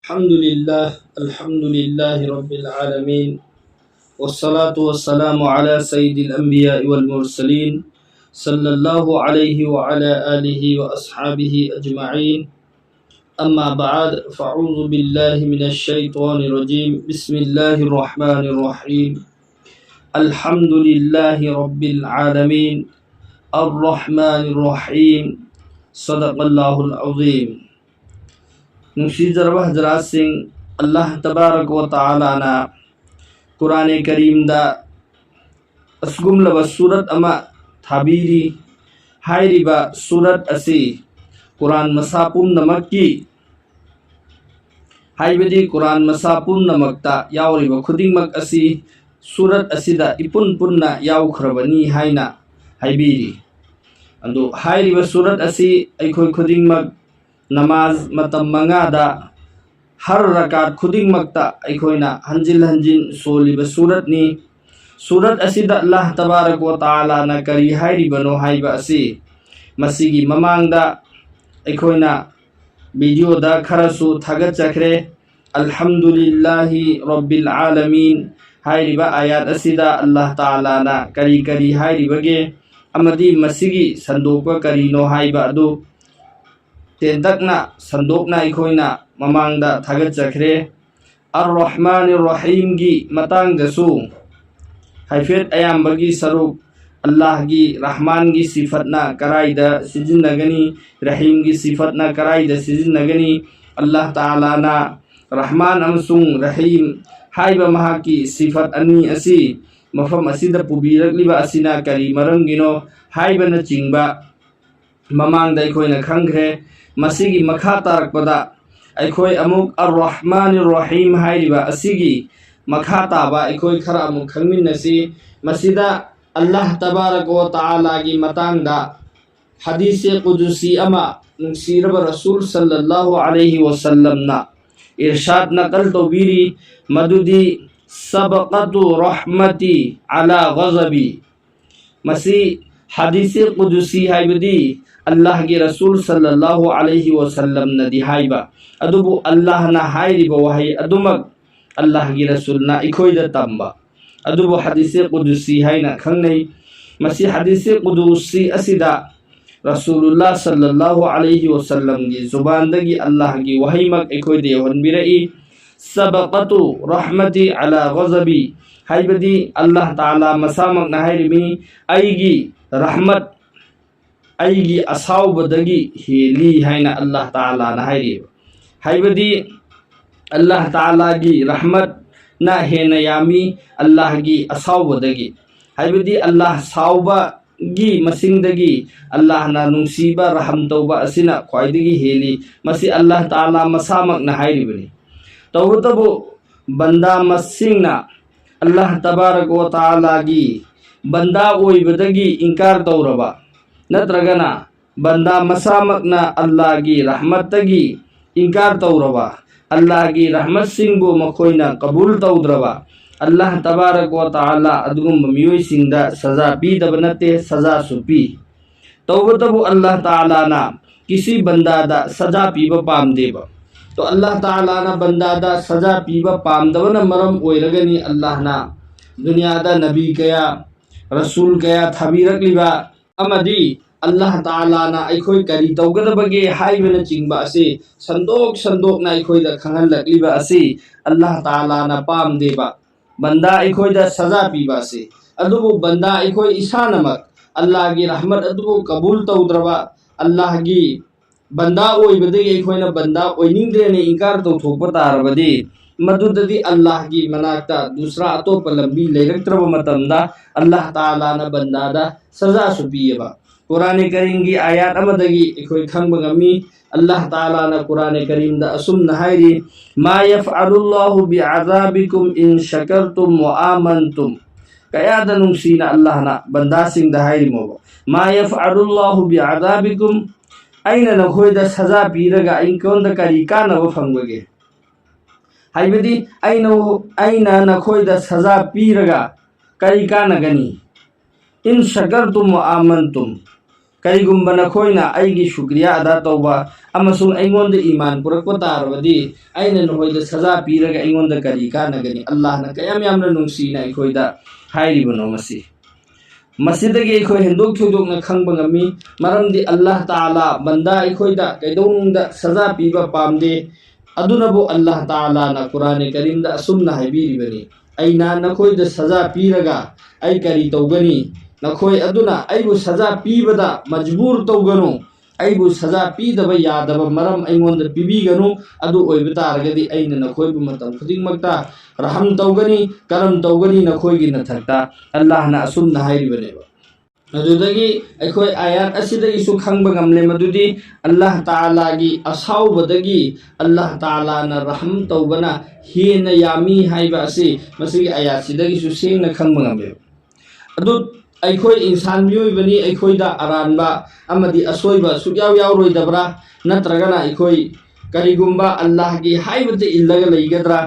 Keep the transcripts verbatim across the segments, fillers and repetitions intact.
الحمد لله، الحمد لله رب العالمين، والصلاة والسلام على سيد الأنبياء والمرسلين، صلى الله عليه وعلى آله وأصحابه أجمعين. أما بعد، فأعوذ بالله من الشيطان الرجيم. بسم الله الرحمن الرحيم. الحمد لله رب العالمين. الرحمن الرحيم. صدق الله العظيم. ꯅꯨꯡꯁꯤꯖꯔꯕ ꯍꯖꯔꯥꯠꯁꯤꯡ, ꯑꯜꯂꯥꯍ ꯇꯕꯥꯔꯛ ꯋ ꯇꯥꯂꯥꯅ ꯀꯨꯔꯥꯅꯦ ꯀꯔꯤꯝꯗ ꯑꯁꯤꯒꯨꯝꯂꯕ ꯁꯨꯔꯠ ꯑꯃ ꯊꯥꯕꯤꯔꯤ꯫ ꯍꯥꯏꯔꯤꯕ ꯁꯨꯔꯠ ꯑꯁꯤ ꯀꯨꯔꯥꯟ ꯃꯁꯥ ꯄꯨꯝꯅꯃꯛꯀꯤ, ꯍꯥꯏꯕꯗꯤ ꯀꯨꯔꯥꯟ ꯃꯁꯥ ꯄꯨꯝꯅꯃꯛꯇ ꯌꯥꯎꯔꯤꯕ ꯈꯨꯗꯤꯡꯃꯛ ꯑꯁꯤ ꯁꯨꯔꯠ ꯑꯁꯤꯗ ꯏꯄꯨꯟ ꯄꯨꯟꯅ ꯌꯥꯎꯈ꯭ꯔꯕꯅꯤ ꯍꯥꯏꯅ ꯍꯥꯏꯕꯤꯔꯤ꯫ ꯑꯗꯨ ꯍꯥꯏꯔꯤꯕ ꯁꯨꯔꯠ ꯑꯁꯤ ꯑꯩꯈꯣꯏ ꯈꯨꯗꯤꯡꯃꯛ ꯅꯃꯥꯖ ꯃꯇꯝ ꯃꯉꯥꯗ ꯍꯔ ꯔꯀꯥꯠ ꯈꯨꯗꯤꯡꯃꯛꯇ ꯑꯩꯈꯣꯏꯅ ꯍꯟꯖꯤꯟ ꯍꯟꯖꯤꯟ ꯁꯣꯜꯂꯤꯕ ꯁꯨꯔꯠꯅꯤ꯫ ꯁꯨꯔꯠ ꯑꯁꯤꯗ ꯑꯜꯂꯥꯍ ꯇꯕꯥꯔꯛ ꯋ ꯇꯥꯂꯥꯅ ꯀꯔꯤ ꯍꯥꯏꯔꯤꯕꯅꯣ ꯍꯥꯏꯕ ꯑꯁꯤ ꯃꯁꯤꯒꯤ ꯃꯃꯥꯡꯗ ꯑꯩꯈꯣꯏꯅ ꯚꯤꯗꯤꯑꯣꯗ ꯈꯔꯁꯨ ꯊꯥꯒꯠꯆꯈ꯭ꯔꯦ꯫ ꯑꯜꯍꯝꯗꯨꯂꯤꯜꯂꯥꯍꯤ ꯔꯕꯤꯜ ꯑꯥꯂꯃꯤꯟ ꯍꯥꯏꯔꯤꯕ ꯑꯥꯌꯥꯠ ꯑꯁꯤꯗ ꯑꯜꯂꯥꯍ ꯇꯥꯂꯥꯅ ꯀꯔꯤ ꯀꯔꯤ ꯍꯥꯏꯔꯤꯕꯒꯦ ꯑꯃꯗꯤ ꯃꯁꯤꯒꯤ ꯁꯟꯗꯣꯛꯄ ꯀꯔꯤꯅꯣ ꯍꯥꯏꯕ ꯑꯗꯨ ꯇꯦꯟꯇꯛꯅ ꯁꯟꯗꯣꯛꯅ ꯑꯩꯈꯣꯏꯅ ꯃꯃꯥꯡꯗ ꯊꯥꯒꯠꯆꯈ꯭ꯔꯦ꯫ ꯑꯔ ꯔꯍꯃꯥꯟ ꯔꯍꯤꯝꯒꯤ ꯃꯇꯥꯡꯗꯁꯨ ꯍꯥꯏꯐꯦꯠ ꯑꯌꯥꯝꯕꯒꯤ ꯁꯔꯨꯛ ꯑꯜꯂꯥꯍꯒꯤ ꯔꯍꯃꯥꯟꯒꯤ ꯁꯤꯐꯠꯅ ꯀꯔꯥꯏꯗ ꯁꯤꯖꯤꯟꯅꯒꯅꯤ, ꯔꯍꯤꯝꯒꯤ ꯁꯤꯐꯠꯅ ꯀꯔꯥꯏꯗ ꯁꯤꯖꯤꯟꯅꯒꯅꯤ, ꯑꯜꯂꯥꯍ ꯇꯥꯂꯥꯅ ꯔꯍꯃꯥꯟ ꯑꯃꯁꯨꯡ ꯔꯍꯤꯝ ꯍꯥꯏꯕ ꯃꯍꯥꯛꯀꯤ ꯁꯤꯐꯠ ꯑꯅꯤ ꯑꯁꯤ ꯃꯐꯝ ꯑꯁꯤꯗ ꯄꯨꯕꯤꯔꯛꯂꯤꯕ ꯑꯁꯤꯅ ꯀꯔꯤ ꯃꯔꯝꯒꯤꯅꯣ ꯍꯥꯏꯕꯅꯆꯤꯡꯕ ꯃꯃꯥꯡꯗ ꯑꯩꯈꯣꯏꯅ ꯈꯪꯈ꯭ꯔꯦ꯫ ꯃꯁꯤꯒꯤ ꯃꯈꯥ ꯇꯥꯔꯛꯄꯗ ꯑꯩꯈꯣꯏ ꯑꯃꯨꯛ ꯑꯔ ꯔꯍꯃꯥꯟ ꯔꯍꯤꯝ ꯍꯥꯏꯔꯤꯕ ꯑꯁꯤꯒꯤ ꯃꯈꯥ ꯇꯥꯕ ꯑꯩꯈꯣꯏ ꯈꯔ ꯑꯃꯨꯛ ꯈꯪꯃꯤꯟꯅꯁꯤ꯫ ꯃꯁꯤꯗ ꯑꯜꯂꯥꯍ ꯇꯕꯥꯔꯛ ꯋ ꯇꯥꯂꯥꯒꯤ ꯃꯇꯥꯡꯗ ꯍꯗꯤꯁꯦ ꯀꯨꯗꯨꯁꯤ ꯑꯃ ꯅꯨꯡꯁꯤꯔꯕ ꯔꯁꯨꯜ ꯁꯜꯂꯜꯂꯥꯍꯨ ꯑꯂꯩꯍꯤ ꯋꯁꯜꯂꯝꯅ ꯏꯔꯁꯥꯗ ꯅꯀꯜ ꯇꯧꯕꯤꯔꯤ, ꯃꯗꯨꯗꯤ ꯁꯕꯀꯇꯨ ꯔꯍꯃꯇꯤ ꯑꯂꯥ ꯒꯖꯕꯤ꯫ ꯃꯁꯤ ꯍꯗꯤꯁꯦ ꯀꯨꯗꯨꯁꯤ ꯍꯥꯏꯕꯗꯤ ꯑꯜꯂꯥꯍꯒꯤ ꯔꯁꯨꯜ ꯁꯜꯂꯜꯂꯥꯍꯨ ꯑꯂꯩꯍꯤ ꯋꯥꯁꯜꯂꯝꯅꯗꯤ ꯍꯥꯏꯕ, ꯑꯗꯨꯕꯨ ꯑꯜꯂꯥꯍꯅ ꯍꯥꯏꯔꯤꯕ ꯋꯥꯍꯩ ꯑꯗꯨꯃꯛ ꯑꯜꯂꯥꯍꯒꯤ ꯔꯁꯨꯜꯅ ꯑꯩꯈꯣꯏꯗ ꯇꯝꯕ, ꯑꯗꯨꯕꯨ ꯍꯗꯤꯁꯦ ꯀꯨꯗꯨꯁꯤ ꯍꯥꯏꯅ ꯈꯪꯅꯩ꯫ ꯃꯁꯤ ꯍꯗꯤꯁꯦ ꯀꯨꯗꯨꯁꯤ ꯑꯁꯤꯗ ꯔꯁꯨꯂꯨꯜꯂꯥ ꯁꯜꯂꯜꯂꯥꯍꯨ ꯑꯂꯩꯍꯤ ꯋꯥꯁꯜꯂꯝꯒꯤ ꯖꯨꯕꯥꯟꯗꯒꯤ ꯑꯜꯂꯥꯍꯒꯤ ꯋꯥꯍꯩꯃꯛ ꯑꯩꯈꯣꯏꯗ ꯌꯧꯍꯟꯕꯤꯔꯛꯏ꯫ "ꯁꯕꯀꯇꯨ ꯔꯍꯃꯇꯤ ꯑꯂꯥ ꯒꯖꯕꯤ", ꯍꯥꯏꯕꯗꯤ ꯑꯜꯂꯥꯍ ꯇꯥꯂꯥ ꯃꯁꯥꯃꯛꯅ ꯍꯥꯏꯔꯤꯕꯅꯤ, "ꯑꯩꯒꯤ ꯔꯍꯃꯠ ꯑꯩꯒꯤ ꯑꯁꯥꯎꯕꯗꯒꯤ ꯍꯦꯜꯂꯤ" ꯍꯥꯏꯅ ꯑꯜꯂꯥꯍ ꯇꯥꯂꯥꯅ ꯍꯥꯏꯔꯤꯕ꯫ ꯍꯥꯏꯕꯗꯤ ꯑꯜꯂꯥꯍ ꯇꯥꯂꯥꯒꯤ ꯔꯍꯃꯠꯅ ꯍꯦꯟꯅ ꯌꯥꯝꯃꯤ ꯑꯜꯂꯥꯍꯒꯤ ꯑꯁꯥꯎꯕꯗꯒꯤ꯫ ꯍꯥꯏꯕꯗꯤ ꯑꯜꯂꯥꯍ ꯁꯥꯎꯕꯒꯤ ꯃꯁꯤꯡꯗꯒꯤ ꯑꯜꯂꯥꯍꯅ ꯅꯨꯡꯁꯤꯕ, ꯔꯍꯝ ꯇꯧꯕ ꯑꯁꯤꯅ ꯈ꯭ꯋꯥꯏꯗꯒꯤ ꯍꯦꯜꯂꯤ꯫ ꯃꯁꯤ ꯑꯜꯂꯥꯍ ꯇꯥꯂꯥ ꯃꯁꯥꯃꯛꯅ ꯍꯥꯏꯔꯤꯕꯅꯤ꯫ ꯇꯧꯕꯇꯕꯨ ꯕꯟꯗꯥ ꯃꯁꯤꯡꯅ ꯑꯜꯂꯥꯍ ꯇꯕꯥꯔꯛ ꯋꯥ ꯇꯥꯂꯥꯒꯤ ꯕꯟꯗꯥ ꯑꯣꯏꯕꯗꯒꯤ ꯏꯟꯀꯥꯔ ꯇꯧꯔꯕ, ꯅꯠꯇ꯭ꯔꯒꯅ ꯕꯟꯗꯥ ꯃꯁꯥꯃꯛꯅ ꯑꯜꯂꯥꯍꯒꯤ ꯔꯍꯃꯠꯇꯒꯤ ꯏꯟꯀꯥꯔ ꯇꯧꯔꯕ, ꯑꯜꯂꯥꯍꯒꯤ ꯔꯍꯃꯠꯁꯤꯡꯕꯨ ꯃꯈꯣꯏꯅ ꯀꯕꯨꯜ ꯇꯧꯗ꯭ꯔꯕ, ꯑꯜꯂꯥꯍ ꯇꯕꯥꯔꯛ ꯋꯥ ꯇꯥꯂꯥ ꯑꯗꯨꯒꯨꯝꯕ ꯃꯤꯑꯣꯏꯁꯤꯡꯗ ꯁꯖꯥ ꯄꯤꯗꯕ ꯅꯠꯇꯦ, ꯁꯖꯥꯁꯨ ꯄꯤ꯫ ꯇꯧꯕꯇꯕꯨ ꯑꯜꯂꯥꯍ ꯇꯥꯂꯥꯅ ꯀꯤꯁꯤ ꯕꯟꯗꯥꯗ ꯁꯖꯥ ꯄꯤꯕ ꯄꯥꯝꯗꯦꯕ꯫ ꯇꯣ ꯑꯜꯂꯥꯍ ꯇꯥꯂꯥꯅ ꯕꯟꯗꯥꯗ ꯁꯖꯥ ꯄꯤꯕ ꯄꯥꯝꯗꯕꯅ ꯃꯔꯝ ꯑꯣꯏꯔꯒꯅꯤ ꯑꯜꯂꯥꯍꯅ ꯗꯨꯅꯤꯌꯥꯗ ꯅꯕꯤ ꯀꯌꯥ, ꯔꯁꯨꯜ ꯀꯌꯥ ꯊꯥꯕꯤꯔꯛꯂꯤꯕ ꯑꯃꯗꯤ ꯑꯜꯂꯥꯍ ꯇꯥꯂꯥꯅ ꯑꯩꯈꯣꯏ ꯀꯔꯤ ꯇꯧꯒꯗꯕꯒꯦ ꯍꯥꯏꯕꯅꯆꯤꯡꯕ ꯑꯁꯤ ꯁꯟꯗꯣꯛ ꯁꯟꯗꯣꯛꯅ ꯑꯩꯈꯣꯏꯗ ꯈꯪꯍꯜꯂꯛꯂꯤꯕ ꯑꯁꯤ ꯑꯜꯂꯥꯍ ꯇꯥꯂꯥꯅ ꯄꯥꯝꯗꯦꯕ꯫ ꯕꯟꯗꯥ ꯑꯩꯈꯣꯏꯗ ꯁꯖꯥ ꯄꯤꯕ ꯑꯁꯤ꯫ ꯑꯗꯨꯕꯨ ꯕꯟꯗꯥ ꯑꯩꯈꯣꯏ ꯏꯁꯥꯅꯃꯛ ꯑꯜꯂꯥꯍꯒꯤ ꯔꯍꯃꯠ ꯑꯗꯨꯕꯨ ꯀꯕꯨꯜ ꯇꯧꯗ꯭ꯔꯕ, ꯑꯜꯂꯥꯍꯒꯤ ꯕꯟꯗꯥ ꯑꯣꯏꯕꯗꯒꯤ ꯑꯩꯈꯣꯏꯅ ꯕꯟꯗꯥ ꯑꯣꯏꯅꯤꯡꯗ꯭ꯔꯦꯅ ꯏꯟꯀꯥꯔ ꯇꯧꯊꯣꯛꯄ ꯇꯥꯔꯕꯗꯤ, ꯃꯗꯨꯗꯗꯤ ꯑꯜꯂꯥꯍꯒꯤ ꯃꯅꯥꯛꯇ ꯗꯨꯁ꯭ꯔꯥ, ꯑꯇꯣꯞꯄ ꯂꯝꯕꯤ ꯂꯩꯔꯛꯇ꯭ꯔꯕ ꯃꯇꯝꯗ ꯑꯜꯂꯥꯍ ꯇꯥꯂꯥꯅ ꯕꯟꯗꯥꯗ ꯁꯖꯥꯁꯨ ꯄꯤꯌꯦꯕ꯫ ꯀꯨꯔꯥꯟ ꯀꯔꯤꯝꯒꯤ ꯑꯥꯌꯥꯠ ꯑꯃꯗꯒꯤ ꯑꯩꯈꯣꯏ ꯈꯪꯕ ꯉꯝꯃꯤ, ꯑꯜꯂꯥꯍ ꯇꯥꯂꯥꯅ ꯀꯨꯔꯥꯟ ꯀꯔꯤꯝꯗ ꯑꯁꯨꯝꯅ ꯍꯥꯏꯔꯤ, "ꯃꯥ ꯌꯐꯑꯂꯨꯜꯂꯥꯍꯨ ꯕꯤꯑꯖꯥꯕꯤꯀꯨꯝ ꯏꯟ ꯁꯀꯔꯇꯨꯝ ꯋ ꯑꯥꯃꯟꯇꯨꯝ"꯫ ꯀꯌꯥꯗ ꯅꯨꯡꯁꯤꯅ ꯑꯜꯂꯥꯍꯅ ꯕꯟꯗꯥꯁꯤꯡꯗ ꯍꯥꯏꯔꯤꯃꯣꯕ, "ꯃꯥ ꯌꯐꯑꯂꯨꯜꯂꯥꯍꯨ ꯕꯤꯑꯖꯥꯕꯤꯀꯨꯝ", ꯑꯩꯅ ꯅꯈꯣꯏꯗ ꯁꯖꯥ ꯄꯤꯔꯒ ꯑꯩꯉꯣꯟꯗ ꯀꯔꯤ ꯀꯥꯟꯅꯕ ꯐꯪꯕꯒꯦ? ꯍꯥꯏꯕꯗꯤ ꯑꯩꯅ, ꯑꯩꯅ ꯅꯈꯣꯏꯗ ꯁꯖꯥ ꯄꯤꯔꯒ ꯀꯔꯤ ꯀꯥꯟꯅꯒꯅꯤ? "ꯏꯟ ꯁꯀꯔꯇꯨꯝ ꯋꯥ ꯑꯃꯟꯇꯨꯝ", ꯀꯔꯤꯒꯨꯝꯕ ꯅꯈꯣꯏꯅ ꯑꯩꯒꯤ ꯁꯨꯀ꯭ꯔꯤꯌꯥ ꯑꯗꯥ ꯇꯧꯕ ꯑꯃꯁꯨꯡ ꯑꯩꯉꯣꯟꯗ ꯏꯃꯥꯟ ꯄꯨꯔꯛꯄ ꯇꯥꯔꯕꯗꯤ, ꯑꯩꯅ ꯅꯈꯣꯏꯗ ꯁꯖꯥ ꯄꯤꯔꯒ ꯑꯩꯉꯣꯟꯗ ꯀꯔꯤ ꯀꯥꯟꯅꯒꯅꯤ? ꯑꯜꯂꯥꯍꯅ ꯀꯌꯥꯝ ꯌꯥꯝꯅ ꯅꯨꯡꯁꯤꯅ ꯑꯩꯈꯣꯏꯗ ꯍꯥꯏꯔꯤꯕꯅꯣ ꯃꯁꯤ꯫ ꯃꯁꯤꯗꯒꯤ ꯑꯩꯈꯣꯏ ꯍꯦꯟꯗꯣꯛ ꯊꯣꯏꯗꯣꯛꯅ ꯈꯪꯕ ꯉꯝꯃꯤ, ꯃꯔꯝꯗꯤ ꯑꯜꯂꯥꯍ ꯇꯥꯂꯥ ꯕꯟꯗꯥ ꯑꯩꯈꯣꯏꯗ ꯀꯩꯗꯧꯅꯨꯡꯗ ꯁꯖꯥ ꯄꯤꯕ ꯄꯥꯝꯗꯦ꯫ ꯑꯗꯨꯅꯕꯨ ꯑꯜꯂꯥꯍ ꯇꯥꯂꯥꯅ ꯀꯨꯔꯥꯟ ꯀꯔꯤꯝꯗ ꯑꯁꯨꯝꯅ ꯍꯥꯏꯕꯤꯔꯤꯕꯅꯤ, "ꯑꯩꯅ ꯅꯈꯣꯏꯗ ꯁꯖꯥ ꯄꯤꯔꯒ ꯑꯩ ꯀꯔꯤ ꯇꯧꯒꯅꯤ? ꯅꯈꯣꯏ ꯑꯗꯨꯅ ꯑꯩꯕꯨ ꯁꯖꯥ ꯄꯤꯕꯗ ꯃꯖꯕꯨꯔ ꯇꯧꯒꯅꯨ, ꯑꯩꯕꯨ ꯁꯖꯥ ꯄꯤꯗꯕ ꯌꯥꯗꯕ ꯃꯔꯝ ꯑꯩꯉꯣꯟꯗ ꯄꯤꯕꯤꯒꯅꯨ꯫ ꯑꯗꯨ ꯑꯣꯏꯕ ꯇꯥꯔꯒꯗꯤ ꯑꯩꯅ ꯅꯈꯣꯏꯕꯨ ꯃꯇꯝ ꯈꯨꯗꯤꯡꯃꯛꯇ ꯔꯍꯝ ꯇꯧꯒꯅꯤ, ꯀꯔꯝ ꯇꯧꯒꯅꯤ ꯅꯈꯣꯏꯒꯤ ꯅꯊꯛꯇ", ꯑꯜꯂꯥꯍꯅ ꯑꯁꯨꯝꯅ ꯍꯥꯏꯔꯤꯕꯅꯦꯕ꯫ ꯑꯗꯨꯗꯒꯤ ꯑꯩꯈꯣꯏ ꯑꯥꯌꯥꯠ ꯑꯁꯤꯗꯒꯤꯁꯨ ꯈꯪꯕ ꯉꯝꯂꯦ ꯃꯗꯨꯗꯤ ꯑꯜꯂꯥꯍ ꯇꯥꯂꯥꯒꯤ ꯑꯁꯥꯎꯕꯗꯒꯤ ꯑꯜꯂꯥꯍ ꯇꯥꯂꯥꯅ ꯔꯍꯝ ꯇꯧꯕꯅ ꯍꯦꯟꯅ ꯌꯥꯝꯃꯤ ꯍꯥꯏꯕ ꯑꯁꯤ ꯃꯁꯤꯒꯤ ꯑꯥꯌꯥꯠꯁꯤꯗꯒꯤꯁꯨ ꯁꯦꯡꯅ ꯈꯪꯕ ꯉꯝꯃꯦꯕ꯫ ꯑꯗꯨ ꯑꯩꯈꯣꯏ ꯏꯟꯁꯥꯟ ꯃꯤꯑꯣꯏꯕꯅꯤ, ꯑꯩꯈꯣꯏꯗ ꯑꯔꯥꯟꯕ ꯑꯃꯗꯤ ꯑꯁꯣꯏꯕ ꯁꯨꯛꯌꯥꯎ ꯌꯥꯎꯔꯣꯏꯗꯕ꯭ꯔꯥ? ꯅꯠꯇ꯭ꯔꯒꯅ ꯑꯩꯈꯣꯏ ꯀꯔꯤꯒꯨꯝꯕ ꯑꯜꯂꯥꯍꯒꯤ ꯍꯥꯏꯕꯇ ꯏꯜꯂꯒ ꯂꯩꯒꯗ꯭ꯔꯥ?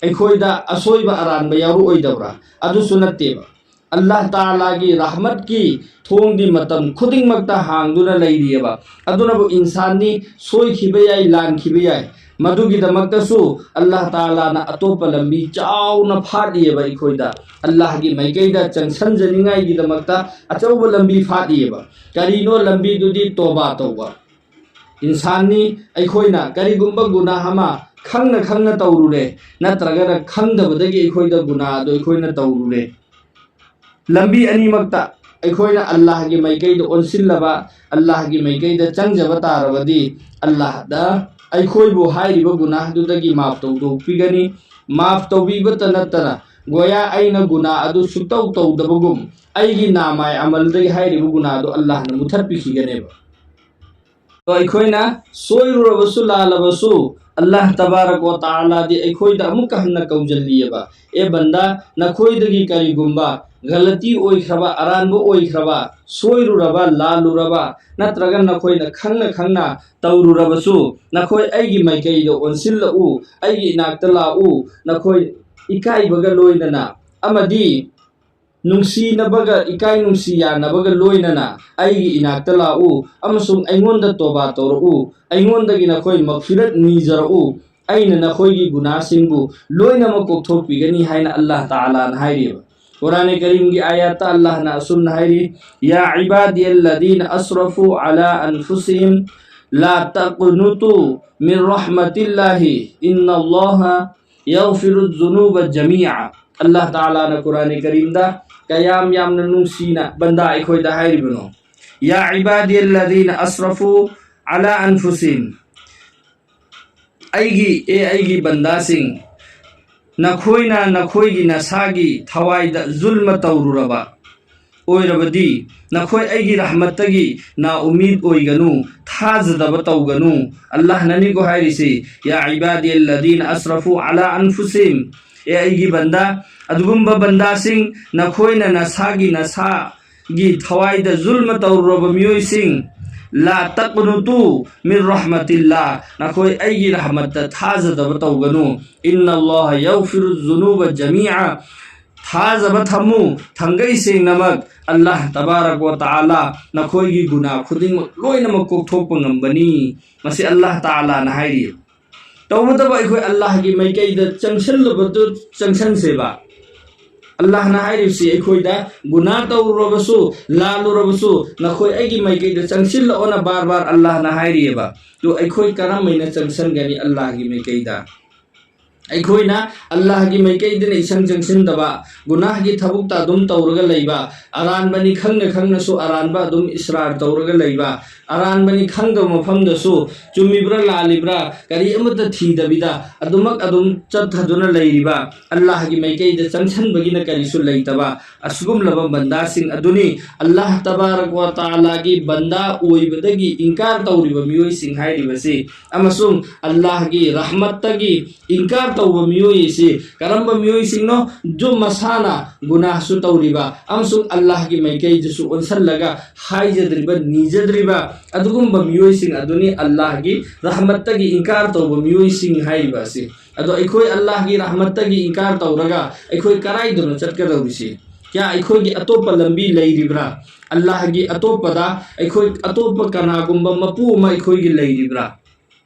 ꯑꯩꯈꯣꯏꯗ ꯑꯁꯣꯏꯕ ꯑꯔꯥꯟꯕ ꯌꯥꯎꯔꯛꯑꯣꯏꯗꯕ꯭ꯔꯥ? ꯑꯗꯨꯁꯨ ꯅꯠꯇꯦꯕ꯫ ꯑꯜꯂꯥꯍ ꯇꯥꯂꯥꯒꯤ ꯔꯍꯃꯠꯀꯤ ꯊꯣꯡꯗꯤ ꯃꯇꯝ ꯈꯨꯗꯤꯡꯃꯛꯇ ꯍꯥꯡꯗꯨꯅ ꯂꯩꯔꯤꯑꯕ꯫ ꯑꯗꯨꯅꯕꯨ ꯏꯟꯁꯥꯟꯅꯤ, ꯁꯣꯏꯈꯤꯕ ꯌꯥꯏ, ꯂꯥꯟꯈꯤꯕ ꯌꯥꯏ, ꯃꯗꯨꯒꯤꯗꯃꯛꯇꯁꯨ ꯑꯜꯂꯥꯍ ꯇꯥꯂꯥꯅ ꯑꯇꯣꯞꯄ ꯂꯝꯕꯤ ꯆꯥꯎꯅ ꯐꯥꯠꯂꯤꯑꯕ ꯑꯩꯈꯣꯏꯗ꯫ ꯑꯜꯂꯥꯍꯒꯤ ꯃꯥꯏꯀꯩꯗ ꯆꯪꯁꯟꯖꯅꯤꯡꯉꯥꯏꯒꯤꯗꯃꯛꯇ ꯑꯆꯧꯕ ꯂꯝꯕꯤ ꯐꯥꯠꯂꯤꯑꯕ꯫ ꯀꯔꯤꯅꯣ ꯂꯝꯕꯤꯗꯨꯗꯤ? ꯇꯣꯕꯥ ꯇꯧꯕ꯫ ꯏꯟꯁꯥꯟꯅꯤ, ꯑꯩꯈꯣꯏꯅ ꯀꯔꯤꯒꯨꯝꯕ ꯒꯨꯅꯥꯍ ꯑꯃ ꯈꯪꯅ ꯈꯪꯅ ꯇꯧꯔꯨꯔꯦ, ꯅꯠꯇ꯭ꯔꯒꯅ ꯈꯪꯗꯕꯗꯒꯤ ꯑꯩꯈꯣꯏꯗ ꯒꯨꯅꯥꯍ ꯑꯗꯨ ꯑꯩꯈꯣꯏꯅ ꯇꯧꯔꯨꯔꯦ꯫ ꯂꯝꯕꯤ ꯑꯅꯤꯃꯛꯇ ꯑꯩꯈꯣꯏꯅ ꯑꯜꯂꯥꯍꯒꯤ ꯃꯥꯏꯀꯩꯗ ꯑꯣꯟꯁꯤꯜꯂꯕ, ꯑꯜꯂꯥꯍꯒꯤ ꯃꯥꯏꯀꯩꯗ ꯆꯪꯖꯕ ꯇꯥꯔꯕꯗꯤ, ꯑꯜꯂꯥꯍꯗ ꯑꯩꯈꯣꯏꯕꯨ ꯍꯥꯏꯔꯤꯕ ꯒꯨꯅꯥꯍꯗꯨꯗꯒꯤ ꯃꯥꯐ ꯇꯧꯊꯣꯛꯄꯤꯒꯅꯤ꯫ ꯃꯥꯐ ꯇꯧꯕꯤꯕꯇ ꯅꯠꯇꯅ, ꯒꯣꯌꯥ ꯑꯩꯅ ꯒꯨꯅꯥꯍ ꯑꯗꯨ ꯁꯨꯛꯇꯧ ꯇꯧꯗꯕꯒꯨꯝ ꯑꯩꯒꯤ ꯅꯥꯃꯥꯏ ꯑꯃꯜꯗꯒꯤ ꯍꯥꯏꯔꯤꯕ ꯒꯨꯅꯥꯍ ꯑꯗꯨ ꯑꯜꯂꯥꯍꯅ ꯃꯨꯊꯠꯄꯤꯈꯤꯒꯅꯦꯕ꯫ ꯑꯗꯣ ꯑꯩꯈꯣꯏꯅ ꯁꯣꯏꯔꯨꯔꯕꯁꯨ ꯂꯥꯜꯂꯕꯁꯨ, ꯑꯜꯂꯥꯍ ꯇꯕꯥꯔꯛ ꯋꯥ ꯇꯥꯂꯥꯗꯤ ꯑꯩꯈꯣꯏꯗ ꯑꯃꯨꯛꯀ ꯍꯟꯅ ꯀꯧꯖꯜꯂꯤꯑꯕ, "ꯑꯦ ꯕꯟꯗꯥ, ꯅꯈꯣꯏꯗꯒꯤ ꯀꯔꯤꯒꯨꯝꯕ ꯒꯂꯇꯤ ꯑꯣꯏꯈ꯭ꯔꯕ, ꯑꯔꯥꯟꯕ ꯑꯣꯏꯈ꯭ꯔꯕ, ꯁꯣꯏꯔꯨꯔꯕ, ꯂꯥꯜꯂꯨꯔꯕ, ꯅꯠꯇ꯭ꯔꯒ ꯅꯈꯣꯏꯅ ꯈꯪꯅ ꯈꯪꯅ ꯇꯧꯔꯨꯔꯕꯁꯨ, ꯅꯈꯣꯏ ꯑꯩꯒꯤ ꯃꯥꯏꯀꯩꯗ ꯑꯣꯟꯁꯤꯜꯂꯛꯎ, ꯑꯩꯒꯤ ꯏꯅꯥꯛꯇ ꯂꯥꯛꯎ, ꯅꯈꯣꯏ ꯏꯀꯥꯏꯕꯒ ꯂꯣꯏꯅꯅ ꯑꯃꯗꯤ ꯅꯨꯡꯁꯤꯅꯕꯒ ꯏꯀꯥꯏ ꯅꯨꯡꯁꯤ ꯌꯥꯅꯕꯒ ꯂꯣꯏꯅꯅ ꯑꯩꯒꯤ ꯏꯅꯥꯛꯇ ꯂꯥꯛꯎ ꯑꯃꯁꯨꯡ ꯑꯩꯉꯣꯟꯗ ꯇꯣꯕꯥ ꯇꯧꯔꯛꯎ, ꯑꯩꯉꯣꯟꯗꯒꯤ ꯅꯈꯣꯏ ꯃꯒꯐꯤꯔꯠ ꯅꯤꯖꯔꯛꯎ, ꯑꯩꯅ ꯅꯈꯣꯏꯒꯤ ꯒꯨꯅꯥꯁꯤꯡꯕꯨ ꯂꯣꯏꯅꯃꯛ ꯀꯣꯛꯊꯣꯛꯄꯤꯒꯅꯤ ꯍꯥꯏꯅ ꯑꯜꯂꯥꯍ ꯇꯥꯂꯥꯅ ꯍꯥꯏꯔꯤꯕ꯫ ꯀꯨꯔꯥꯟ ꯀꯔꯤꯝꯒꯤ ꯑꯥꯌꯥꯠꯇ ꯑꯜꯂꯥꯍꯅ ꯑꯁꯨꯝꯅ ꯍꯥꯏꯔꯤ, "يا عبادي الذين أسرفوا على أنفسهم لا تقنطوا من رحمة الله إن الله يغفر الذنوب جميعا." ꯑꯜꯂꯥꯍ ꯇꯥꯂꯥꯅ ꯀꯨꯔꯥꯟ ꯀꯔꯤꯝꯗ ꯀꯌꯥꯝ ꯌꯥꯝꯅ ꯅꯨꯡꯁꯤꯅ ꯕꯟꯗꯥ ꯑꯩꯈꯣꯏꯗ ꯍꯥꯏꯔꯤꯕꯅꯣ꯫ "يا عبادي الذين أسرفوا على أنفسهم." ꯑꯩꯒꯤ ꯑꯦ ꯑꯩꯒꯤ ꯕꯟꯗꯥꯁꯤꯡ, ꯅꯈꯣꯏꯅ ꯅꯈꯣꯏꯒꯤ ꯅꯁꯥꯒꯤ ꯊꯋꯥꯏꯗ ꯖꯨꯜꯃ ꯇꯧꯔꯨꯔꯕ ꯑꯣꯏꯔꯕꯗꯤ ꯅꯈꯣꯏ ꯑꯩꯒꯤ ꯔꯍꯃꯠꯇꯒꯤ ꯅꯥ ꯎꯃꯤꯗ ꯑꯣꯏꯒꯅꯨ, ꯊꯥꯖꯗꯕ ꯇꯧꯒꯅꯨ꯫ ꯑꯜꯂꯥꯍꯅꯅꯤꯀꯣ ꯍꯥꯏꯔꯤꯁꯤ, "يا عبادي الذين أسرفوا على أنفسهم", ꯑꯦ ꯑꯩꯒꯤ ꯕꯟꯗꯥ, ꯑꯗꯨꯒꯨꯝꯕ ꯕꯟꯗꯥꯁꯤꯡ, ꯅꯈꯣꯏꯅ ꯅꯁꯥꯒꯤ ꯅꯁꯥꯒꯤ ꯊꯋꯥꯏꯗ ꯖꯨꯜꯃ ꯇꯧꯔꯨꯔꯕ ꯃꯤꯑꯣꯏꯁꯤꯡ, "لا تقنطوا من رحمة الله", ꯅꯈꯣꯏ ꯑꯩꯒꯤ ꯔꯍꯃꯠꯇ ꯊꯥꯖꯗꯕ ꯇꯧꯒꯅꯨ꯫ "إن الله يغفر الذنوب جميعا", ꯊꯥꯖꯕ ꯊꯝꯃꯨ, ꯊꯥꯡꯒꯩ ꯁꯦꯡꯅꯃꯛ ꯑꯜꯂꯥꯍ ꯇꯕꯥꯔꯛ ꯋ ꯇꯥꯂꯥ ꯅꯈꯣꯏꯒꯤ ꯒꯨꯅꯥ ꯈꯨꯗꯤꯡꯃꯛ ꯂꯣꯏꯅꯃꯛ ꯀꯣꯛꯊꯣꯛꯄ ꯉꯝꯕꯅꯤ꯫ ꯃꯁꯤ ꯑꯜꯂꯥꯍ ꯇꯥꯂꯥꯅ ꯍꯥꯏꯔꯤ꯫ ꯇꯧꯕꯇꯕꯨ ꯑꯩꯈꯣꯏ ꯑꯜꯂꯥꯍꯒꯤ ꯃꯥꯏꯀꯩꯗ ꯆꯪꯁꯤꯜꯂꯨꯕꯗꯨ ꯆꯪꯁꯟꯁꯦꯕ꯫ ꯑꯜꯂꯥꯍꯅ ꯍꯥꯏꯔꯤꯕꯁꯤ ꯑꯩꯈꯣꯏꯗ, "ꯒꯨꯅꯥ ꯇꯧꯔꯨꯔꯕꯁꯨ, ꯂꯥꯜꯂꯨꯔꯕꯁꯨ, ꯅꯈꯣꯏ ꯑꯩꯒꯤ ꯃꯥꯏꯀꯩꯗ ꯆꯪꯁꯤꯜꯂꯛꯑꯣꯅ" ꯕꯥꯔ ꯕꯥꯔ ꯑꯜꯂꯥꯍꯅ ꯍꯥꯏꯔꯤꯑꯕ꯫ ꯑꯗꯨ ꯑꯩꯈꯣꯏ ꯀꯔꯝꯍꯥꯏꯅ ꯆꯪꯁꯟꯒꯅꯤ ꯑꯜꯂꯥꯍꯒꯤ ꯃꯥꯏꯀꯩꯗ? ꯑꯩꯈꯣꯏꯅ ꯑꯜꯂꯥꯍꯒꯤ ꯃꯥꯏꯀꯩꯗꯅ ꯏꯁꯪ ꯆꯪꯁꯤꯟꯗꯕ, ꯒꯨꯅꯥꯍꯒꯤ ꯊꯕꯛꯇ ꯑꯗꯨꯝ ꯇꯧꯔꯒ ꯂꯩꯕ, ꯑꯔꯥꯟꯕꯅꯤ ꯈꯪꯅ ꯈꯪꯅꯁꯨ ꯑꯔꯥꯟꯕ ꯑꯗꯨꯝ ꯏꯁꯔꯥꯔ ꯇꯧꯔꯒ ꯂꯩꯕ, ꯑꯔꯥꯟꯕꯅꯤ ꯈꯪꯗꯕ ꯃꯐꯝꯗꯁꯨ ꯆꯨꯝꯃꯤꯕ꯭ꯔꯥ ꯂꯥꯜꯂꯤꯕ꯭ꯔꯥ ꯀꯔꯤ ꯑꯃꯠꯇ ꯊꯤꯗꯕꯤꯗ ꯑꯗꯨꯃꯛ ꯑꯗꯨꯝ ꯆꯠꯊꯗꯨꯅ ꯂꯩꯔꯤꯕ, ꯑꯜꯂꯥꯍꯒꯤ ꯃꯥꯏꯀꯩꯗ ꯆꯪꯁꯤꯟꯕꯒꯤꯅ ꯀꯔꯤꯁꯨ ꯂꯩꯇꯕ, ꯑꯁꯤꯒꯨꯝꯂꯕ ꯕꯟꯗꯥꯁꯤꯡ ꯑꯗꯨꯅꯤ ꯑꯜꯂꯥꯍ ꯇꯕꯥꯔꯛ ꯋ ꯇꯥꯂꯥꯒꯤ ꯕꯟꯗꯥ ꯑꯣꯏꯕꯗꯒꯤ ꯏꯟꯀꯥꯔ ꯇꯧꯔꯤꯕ ꯃꯤꯑꯣꯏꯁꯤꯡ ꯍꯥꯏꯔꯤꯕꯁꯤ, ꯑꯃꯁꯨꯡ ꯑꯜꯂꯥꯍꯒꯤ ꯔꯍꯃꯠꯇꯒꯤ ꯏꯟꯀꯥꯔ ꯇꯧꯕ ꯃꯤꯑꯣꯏ ꯑꯁꯤ ꯀꯔꯝꯕ ꯃꯤꯑꯣꯏꯁꯤꯡꯅꯣ? ꯖꯨ ꯃꯁꯥꯅ ꯒꯨꯅꯥꯍꯁꯨ ꯇꯧꯔꯤꯕ ꯑꯃꯁꯨꯡ ꯑꯜꯂꯥꯍꯒꯤ ꯃꯥꯏꯀꯩꯗꯁꯨ ꯑꯣꯟꯁꯤꯜꯂꯒ ꯍꯥꯏꯖꯗ꯭ꯔꯤꯕ, ꯅꯤꯖꯗ꯭ꯔꯤꯕ ꯑꯗꯨꯒꯨꯝꯕ ꯃꯤꯑꯣꯏꯁꯤꯡ ꯑꯗꯨꯅꯤ ꯑꯜꯂꯥꯍꯒꯤ ꯔꯍꯃꯠꯇꯒꯤ ꯏꯟꯀꯥꯔ ꯇꯧꯕ ꯃꯤꯑꯣꯏꯁꯤꯡ ꯍꯥꯏꯔꯤꯕ ꯑꯁꯤ꯫ ꯑꯗꯣ ꯑꯩꯈꯣꯏ ꯑꯜꯂꯥꯍꯒꯤ ꯔꯍꯃꯠꯇꯒꯤ ꯏꯟꯀꯥꯔ ꯇꯧꯔꯒ ꯑꯩꯈꯣꯏ ꯀꯔꯥꯏꯗꯅꯣ ꯆꯠꯀꯗꯧꯔꯤꯁꯤ? ꯀꯌꯥ ꯑꯩꯈꯣꯏꯒꯤ ꯑꯇꯣꯞꯄ ꯂꯝꯕꯤ ꯂꯩꯔꯤꯕ꯭ꯔꯥ? ꯑꯜꯂꯥꯍꯒꯤ ꯑꯇꯣꯞꯄꯗ ꯑꯩꯈꯣꯏ ꯑꯇꯣꯞꯄ ꯀꯅꯥꯒꯨꯝꯕ ꯃꯄꯨ ꯑꯃ ꯑꯩꯈꯣꯏꯒꯤ ꯂꯩꯔꯤꯕ꯭ꯔꯥ?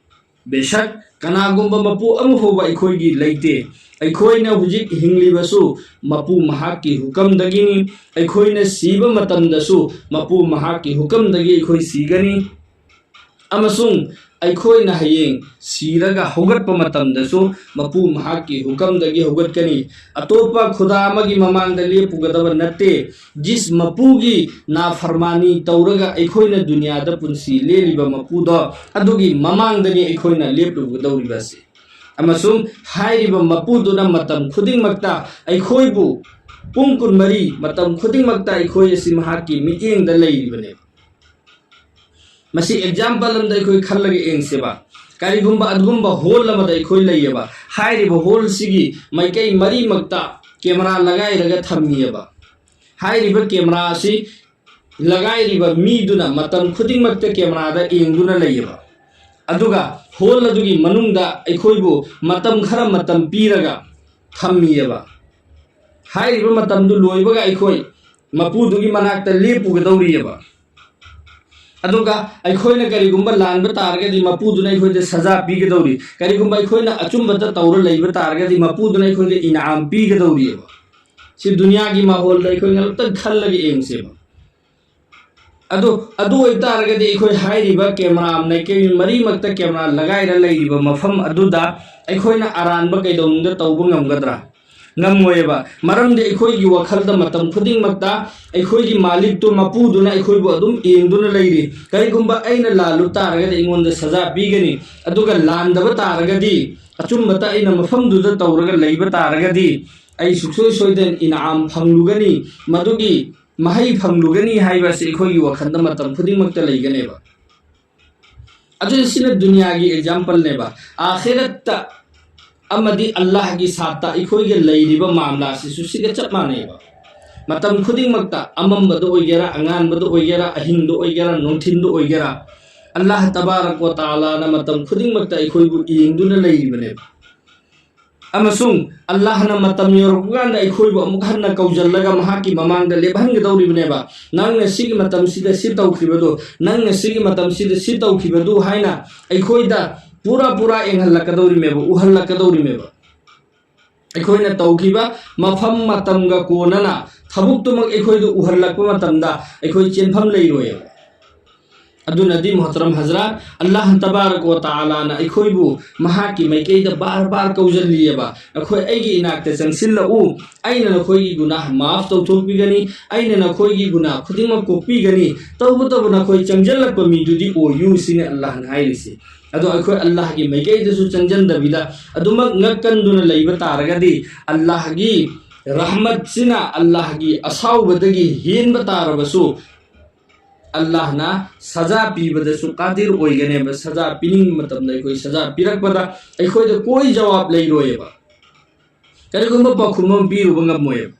ꯕꯦꯁꯛ ꯀꯅꯥꯒꯨꯝꯕ ꯃꯄꯨ ꯑꯃꯐꯥꯎꯕ ꯑꯩꯈꯣꯏꯒꯤ ꯂꯩꯇꯦ꯫ ꯑꯩꯈꯣꯏꯅ ꯍꯧꯖꯤꯛ ꯍꯤꯡꯂꯤꯕꯁꯨ ꯃꯄꯨ ꯃꯍꯥꯛꯀꯤ ꯍꯨꯀꯝꯗꯒꯤꯅꯤ꯫ ꯑꯩꯈꯣꯏꯅ ꯁꯤꯕ ꯃꯇꯝꯗꯁꯨ ꯃꯄꯨ ꯃꯍꯥꯛꯀꯤ ꯍꯨꯀꯝꯗꯒꯤ ꯑꯩꯈꯣꯏ ꯁꯤꯒꯅꯤ꯫ ꯑꯃꯁꯨꯡ ꯑꯩꯈꯣꯏꯅ ꯍꯌꯦꯡ ꯁꯤꯔꯒ ꯍꯧꯒꯠꯄ ꯃꯇꯝꯗꯁꯨ ꯃꯄꯨ ꯃꯍꯥꯛꯀꯤ ꯍꯨꯀꯝꯗꯒꯤ ꯍꯧꯒꯠꯀꯅꯤ꯫ ꯑꯇꯣꯞꯄ ꯈꯨꯗꯥ ꯑꯃꯒꯤ ꯃꯃꯥꯡꯗ ꯂꯦꯞꯄꯨꯒꯗꯕ ꯅꯠꯇꯦ꯫ ꯖꯤꯁ ꯃꯄꯨꯒꯤ ꯅꯥꯐꯔꯃꯥꯅꯤ ꯇꯧꯔꯒ ꯑꯩꯈꯣꯏꯅ ꯗꯨꯅꯤꯌꯥꯗ ꯄꯨꯟꯁꯤ ꯂꯦꯜꯂꯤꯕ ꯃꯄꯨꯗꯣ, ꯑꯗꯨꯒꯤ ꯃꯃꯥꯡꯗꯅꯤ ꯑꯩꯈꯣꯏꯅ ꯂꯦꯞꯂꯨꯒꯗꯧꯔꯤꯕꯁꯤ꯫ ꯑꯃꯁꯨꯡ ꯍꯥꯏꯔꯤꯕ ꯃꯄꯨꯗꯨꯅ ꯃꯇꯝ ꯈꯨꯗꯤꯡꯃꯛꯇ ꯑꯩꯈꯣꯏꯕꯨ ꯄꯨꯡ ꯀꯨꯟꯃꯔꯤ ꯃꯇꯝ ꯈꯨꯗꯤꯡꯃꯛꯇ ꯑꯩꯈꯣꯏ ꯑꯁꯤ ꯃꯍꯥꯛꯀꯤ ꯃꯤꯠꯌꯦꯡꯗ ꯂꯩꯔꯤꯕꯅꯦ꯫ ꯃꯁꯤ ꯑꯦꯛꯖꯥꯝꯄꯜ ꯑꯃꯗ ꯑꯩꯈꯣꯏ ꯈꯜꯂꯒ ꯌꯦꯡꯁꯦꯕ꯫ ꯀꯔꯤꯒꯨꯝꯕ ꯑꯗꯨꯒꯨꯝꯕ ꯍꯣꯜ ꯑꯃꯗ ꯑꯩꯈꯣꯏ ꯂꯩꯌꯦꯕ꯫ ꯍꯥꯏꯔꯤꯕ ꯍꯣꯜꯁꯤꯒꯤ ꯃꯥꯏꯀꯩ ꯃꯔꯤꯃꯛꯇ ꯀꯦꯃꯦꯔꯥ ꯂꯒꯥꯏꯔꯒ ꯊꯝꯃꯤꯑꯕ꯫ ꯍꯥꯏꯔꯤꯕ ꯀꯦꯃꯦꯔꯥ ꯑꯁꯤ ꯂꯒꯥꯏꯔꯤꯕ ꯃꯤꯗꯨꯅ ꯃꯇꯝ ꯈꯨꯗꯤꯡꯃꯛꯇ ꯀꯦꯃꯦꯔꯥꯗ ꯌꯦꯡꯗꯨꯅ ꯂꯩꯌꯦꯕ꯫ ꯑꯗꯨꯒ ꯍꯣꯜ ꯑꯗꯨꯒꯤ ꯃꯅꯨꯡꯗ ꯑꯩꯈꯣꯏꯕꯨ ꯃꯇꯝ ꯈꯔ ꯃꯇꯝ ꯄꯤꯔꯒ ꯊꯝꯃꯤꯑꯕ꯫ ꯍꯥꯏꯔꯤꯕ ꯃꯇꯝꯗꯨ ꯂꯣꯏꯕꯒ ꯑꯩꯈꯣꯏ ꯃꯄꯨꯗꯨꯒꯤ ꯃꯅꯥꯛꯇ ꯂꯦꯞꯄꯨꯒꯗꯧꯔꯤꯑꯕ꯫ ꯑꯗꯨꯒ ꯑꯩꯈꯣꯏꯅ ꯀꯔꯤꯒꯨꯝꯕ ꯂꯥꯟꯕ ꯇꯥꯔꯒꯗꯤ ꯃꯄꯨꯗꯨꯅ ꯑꯩꯈꯣꯏꯗ ꯁꯖꯥ ꯄꯤꯒꯗꯧꯔꯤ꯫ ꯀꯔꯤꯒꯨꯝꯕ ꯑꯩꯈꯣꯏꯅ ꯑꯆꯨꯝꯕꯇ ꯇꯧꯔ ꯂꯩꯕ ꯇꯥꯔꯒꯗꯤ ꯃꯄꯨꯗꯨꯅ ꯑꯩꯈꯣꯏꯗ ꯏꯅꯥꯝ ꯄꯤꯒꯗꯧꯔꯤꯑꯕ꯫ ꯁꯤ ꯗꯨꯅꯤꯌꯥꯒꯤ ꯃꯥꯍꯣꯜꯗ ꯑꯩꯈꯣꯏ ꯉꯥꯛꯇꯪ ꯈꯜꯂꯒ ꯌꯦꯡꯁꯦꯕ꯫ ꯑꯗꯨ ꯑꯗꯨ ꯑꯣꯏꯕ ꯇꯥꯔꯒꯗꯤ ꯑꯩꯈꯣꯏ ꯍꯥꯏꯔꯤꯕ ꯀꯦꯃꯦꯔꯥ ꯃꯥꯏꯀꯩ ꯃꯔꯤꯃꯛꯇ ꯀꯦꯃꯦꯔꯥ ꯂꯒꯥꯏꯔ ꯂꯩꯔꯤꯕ ꯃꯐꯝ ꯑꯗꯨꯗ ꯑꯩꯈꯣꯏꯅ ꯑꯔꯥꯟꯕ ꯀꯩꯗꯧꯅꯨꯡꯗ ꯇꯧꯕ ꯉꯝꯒꯗ꯭ꯔꯥ? ꯉꯝꯃꯣꯏꯑꯕ꯫ ꯃꯔꯝꯗꯤ ꯑꯩꯈꯣꯏꯒꯤ ꯋꯥꯈꯜꯗ ꯃꯇꯝ ꯈꯨꯗꯤꯡꯃꯛꯇ ꯑꯩꯈꯣꯏꯒꯤ ꯃꯥꯂꯤꯛꯇꯨ, ꯃꯄꯨꯗꯨꯅ ꯑꯩꯈꯣꯏꯕꯨ ꯑꯗꯨꯝ ꯌꯦꯡꯗꯨꯅ ꯂꯩꯔꯤ꯫ ꯀꯔꯤꯒꯨꯝꯕ ꯑꯩꯅ ꯂꯥꯜꯂꯨ ꯇꯥꯔꯒꯗꯤ ꯑꯩꯉꯣꯟꯗ ꯁꯖꯥ ꯄꯤꯒꯅꯤ, ꯑꯗꯨꯒ ꯂꯥꯟꯗꯕ ꯇꯥꯔꯒꯗꯤ, ꯑꯆꯨꯝꯕꯇ ꯑꯩꯅ ꯃꯐꯝꯗꯨꯗ ꯇꯧꯔꯒ ꯂꯩꯕ ꯇꯥꯔꯒꯗꯤ ꯑꯩ ꯁꯨꯡꯁꯣꯏ ꯁꯣꯏꯗꯅ ꯏꯅꯥꯝ ꯐꯪꯂꯨꯒꯅꯤ, ꯃꯗꯨꯒꯤ ꯃꯍꯩ ꯐꯪꯂꯨꯒꯅꯤ ꯍꯥꯏꯕ ꯑꯁꯤ ꯑꯩꯈꯣꯏꯒꯤ ꯋꯥꯈꯜꯗ ꯃꯇꯝ ꯈꯨꯗꯤꯡꯃꯛꯇ ꯂꯩꯒꯅꯦꯕ꯫ ꯑꯗꯨꯅ ꯁꯤꯅ ꯗꯨꯅꯤꯌꯥꯒꯤ ꯑꯦꯛꯖꯥꯝꯄꯜꯅꯦꯕ꯫ ꯑꯥꯈꯤꯔꯠꯇ ꯑꯃꯗꯤ ꯑꯜꯂꯥꯍꯒꯤ ꯁꯥꯠꯇ ꯑꯩꯈꯣꯏꯒ ꯂꯩꯔꯤꯕ ꯃꯥꯝꯂꯥ ꯑꯁꯤꯁꯨ ꯁꯤꯒ ꯆꯞ ꯃꯥꯟꯅꯩꯕ꯫ ꯃꯇꯝ ꯈꯨꯗꯤꯡꯃꯛꯇ ꯑꯃꯝꯕꯗ ꯑꯣꯏꯒꯦꯔꯥ, ꯑꯉꯥꯟꯕꯗ ꯑꯣꯏꯒꯦꯔꯥ, ꯑꯍꯤꯡꯗ ꯑꯣꯏꯒꯦꯔꯥ, ꯅꯨꯡꯊꯤꯟꯗ ꯑꯣꯏꯒꯦꯔꯥ, ꯑꯜꯂꯥꯍ ꯇꯕꯥꯔꯛ ꯋ ꯇꯥꯂꯥꯅ ꯃꯇꯝ ꯈꯨꯗꯤꯡꯃꯛꯇ ꯑꯩꯈꯣꯏꯕꯨ ꯌꯦꯡꯗꯨꯅ ꯂꯩꯔꯤꯕꯅꯦꯕ꯫ ꯑꯃꯁꯨꯡ ꯑꯜꯂꯥꯍꯅ ꯃꯇꯝ ꯌꯧꯔꯛꯄ ꯀꯥꯟꯗ ꯑꯩꯈꯣꯏꯕꯨ ꯑꯃꯨꯛ ꯍꯟꯅ ꯀꯧꯁꯤꯜꯂꯒ ꯃꯍꯥꯛꯀꯤ ꯃꯃꯥꯡꯗ ꯂꯦꯞꯍꯟꯒꯗꯧꯔꯤꯕꯅꯦꯕ꯫ "ꯅꯪꯅ ꯁꯤꯒꯤ ꯃꯇꯝꯁꯤꯗ ꯁꯤ ꯇꯧꯈꯤꯕꯗꯨ, ꯅꯪꯅ ꯁꯤꯒꯤ ꯃꯇꯝꯁꯤꯗ ꯁꯤ ꯇꯧꯈꯤꯕꯗꯨ" ꯍꯥꯏꯅ ꯑꯩꯈꯣꯏꯗ ꯄꯨꯔꯥ ꯄꯨꯔꯥ ꯌꯦꯡꯍꯜꯂꯛꯀꯗꯧꯔꯤꯃꯦꯕ, ꯎꯍꯜꯂꯛꯀꯗꯧꯔꯤꯃꯦꯕ꯫ ꯑꯩꯈꯣꯏꯅ ꯇꯧꯈꯤꯕ ꯃꯐꯝ ꯃꯇꯝꯒ ꯀꯣꯟꯅꯅ ꯊꯕꯛꯇꯨꯃꯛ ꯑꯩꯈꯣꯏꯗ ꯎꯍꯜꯂꯛꯄ ꯃꯇꯝꯗ ꯑꯩꯈꯣꯏ ꯆꯦꯟꯐꯝ ꯂꯩꯔꯣꯏꯕ꯫ ꯑꯗꯨꯅꯗꯤ ꯃꯣꯍꯇꯔꯝ ꯍꯖꯔꯥꯠ, ꯑꯜꯂꯥꯍ ꯇꯕꯥꯔꯛ ꯋ ꯇꯥꯂꯥꯅ ꯑꯩꯈꯣꯏꯕꯨ ꯃꯍꯥꯛꯀꯤ ꯃꯥꯏꯀꯩꯗ ꯕꯥꯔ ꯕꯥꯔ ꯀꯧꯁꯤꯜꯂꯤꯑꯕ꯫ "ꯅꯈꯣꯏ ꯑꯩꯒꯤ ꯏꯅꯥꯛꯇ ꯆꯪꯁꯤꯜꯂꯛꯎ, ꯑꯩꯅ ꯅꯈꯣꯏꯒꯤ ꯒꯨꯅꯥꯍ ꯃꯥꯐ ꯇꯧꯊꯣꯛꯄꯤꯒꯅꯤ, ꯑꯩꯅ ꯅꯈꯣꯏꯒꯤ ꯒꯨꯅꯥꯍ ꯈꯨꯗꯤꯡꯃꯛ ꯀꯣꯛꯄꯤꯒꯅꯤ, ꯇꯧꯕꯇꯕꯨ ꯅꯈꯣꯏ ꯆꯪꯁꯤꯜꯂꯛꯄ ꯃꯤꯗꯨꯗꯤ ꯑꯣꯏꯌꯨ", ꯁꯤꯅꯤ ꯑꯜꯂꯥꯍꯅ ꯍꯥꯏꯔꯤꯁꯤ꯫ ꯑꯗꯣ ꯑꯩꯈꯣꯏ ꯑꯜꯂꯥꯍꯒꯤ ꯃꯥꯏꯀꯩꯗꯁꯨ ꯆꯪꯁꯤꯟꯗꯕꯤꯗ ꯑꯗꯨꯃꯛ ꯉꯛꯀꯟꯗꯨꯅ ꯂꯩꯕ ꯇꯥꯔꯒꯗꯤ, ꯑꯜꯂꯥꯍꯒꯤ ꯔꯍꯃꯠꯁꯤꯅ, ꯑꯜꯂꯥꯍꯒꯤ ꯑꯁꯥꯎꯕꯗꯒꯤ ꯍꯦꯟꯕ ꯇꯥꯔꯕꯁꯨ, ꯑꯜꯂꯥꯍꯅ ꯁꯖꯥ ꯄꯤꯕꯗꯁꯨ ꯀꯥꯗꯤꯔ ꯑꯣꯏꯒꯅꯦꯕ꯫ ꯁꯖꯥ ꯄꯤꯅꯤꯡꯕ ꯃꯇꯝꯗ ꯑꯩꯈꯣꯏ ꯁꯖꯥ ꯄꯤꯔꯛꯄꯗ ꯑꯩꯈꯣꯏꯗ ꯀꯣꯏ ꯖꯋꯥꯕ ꯂꯩꯔꯣꯏꯕ꯫ ꯀꯔꯤꯒꯨꯝꯕ ꯄꯥꯎꯈꯨꯝ ꯑꯃ ꯄꯤꯔꯨꯕ ꯉꯝꯃꯣꯏꯕ꯫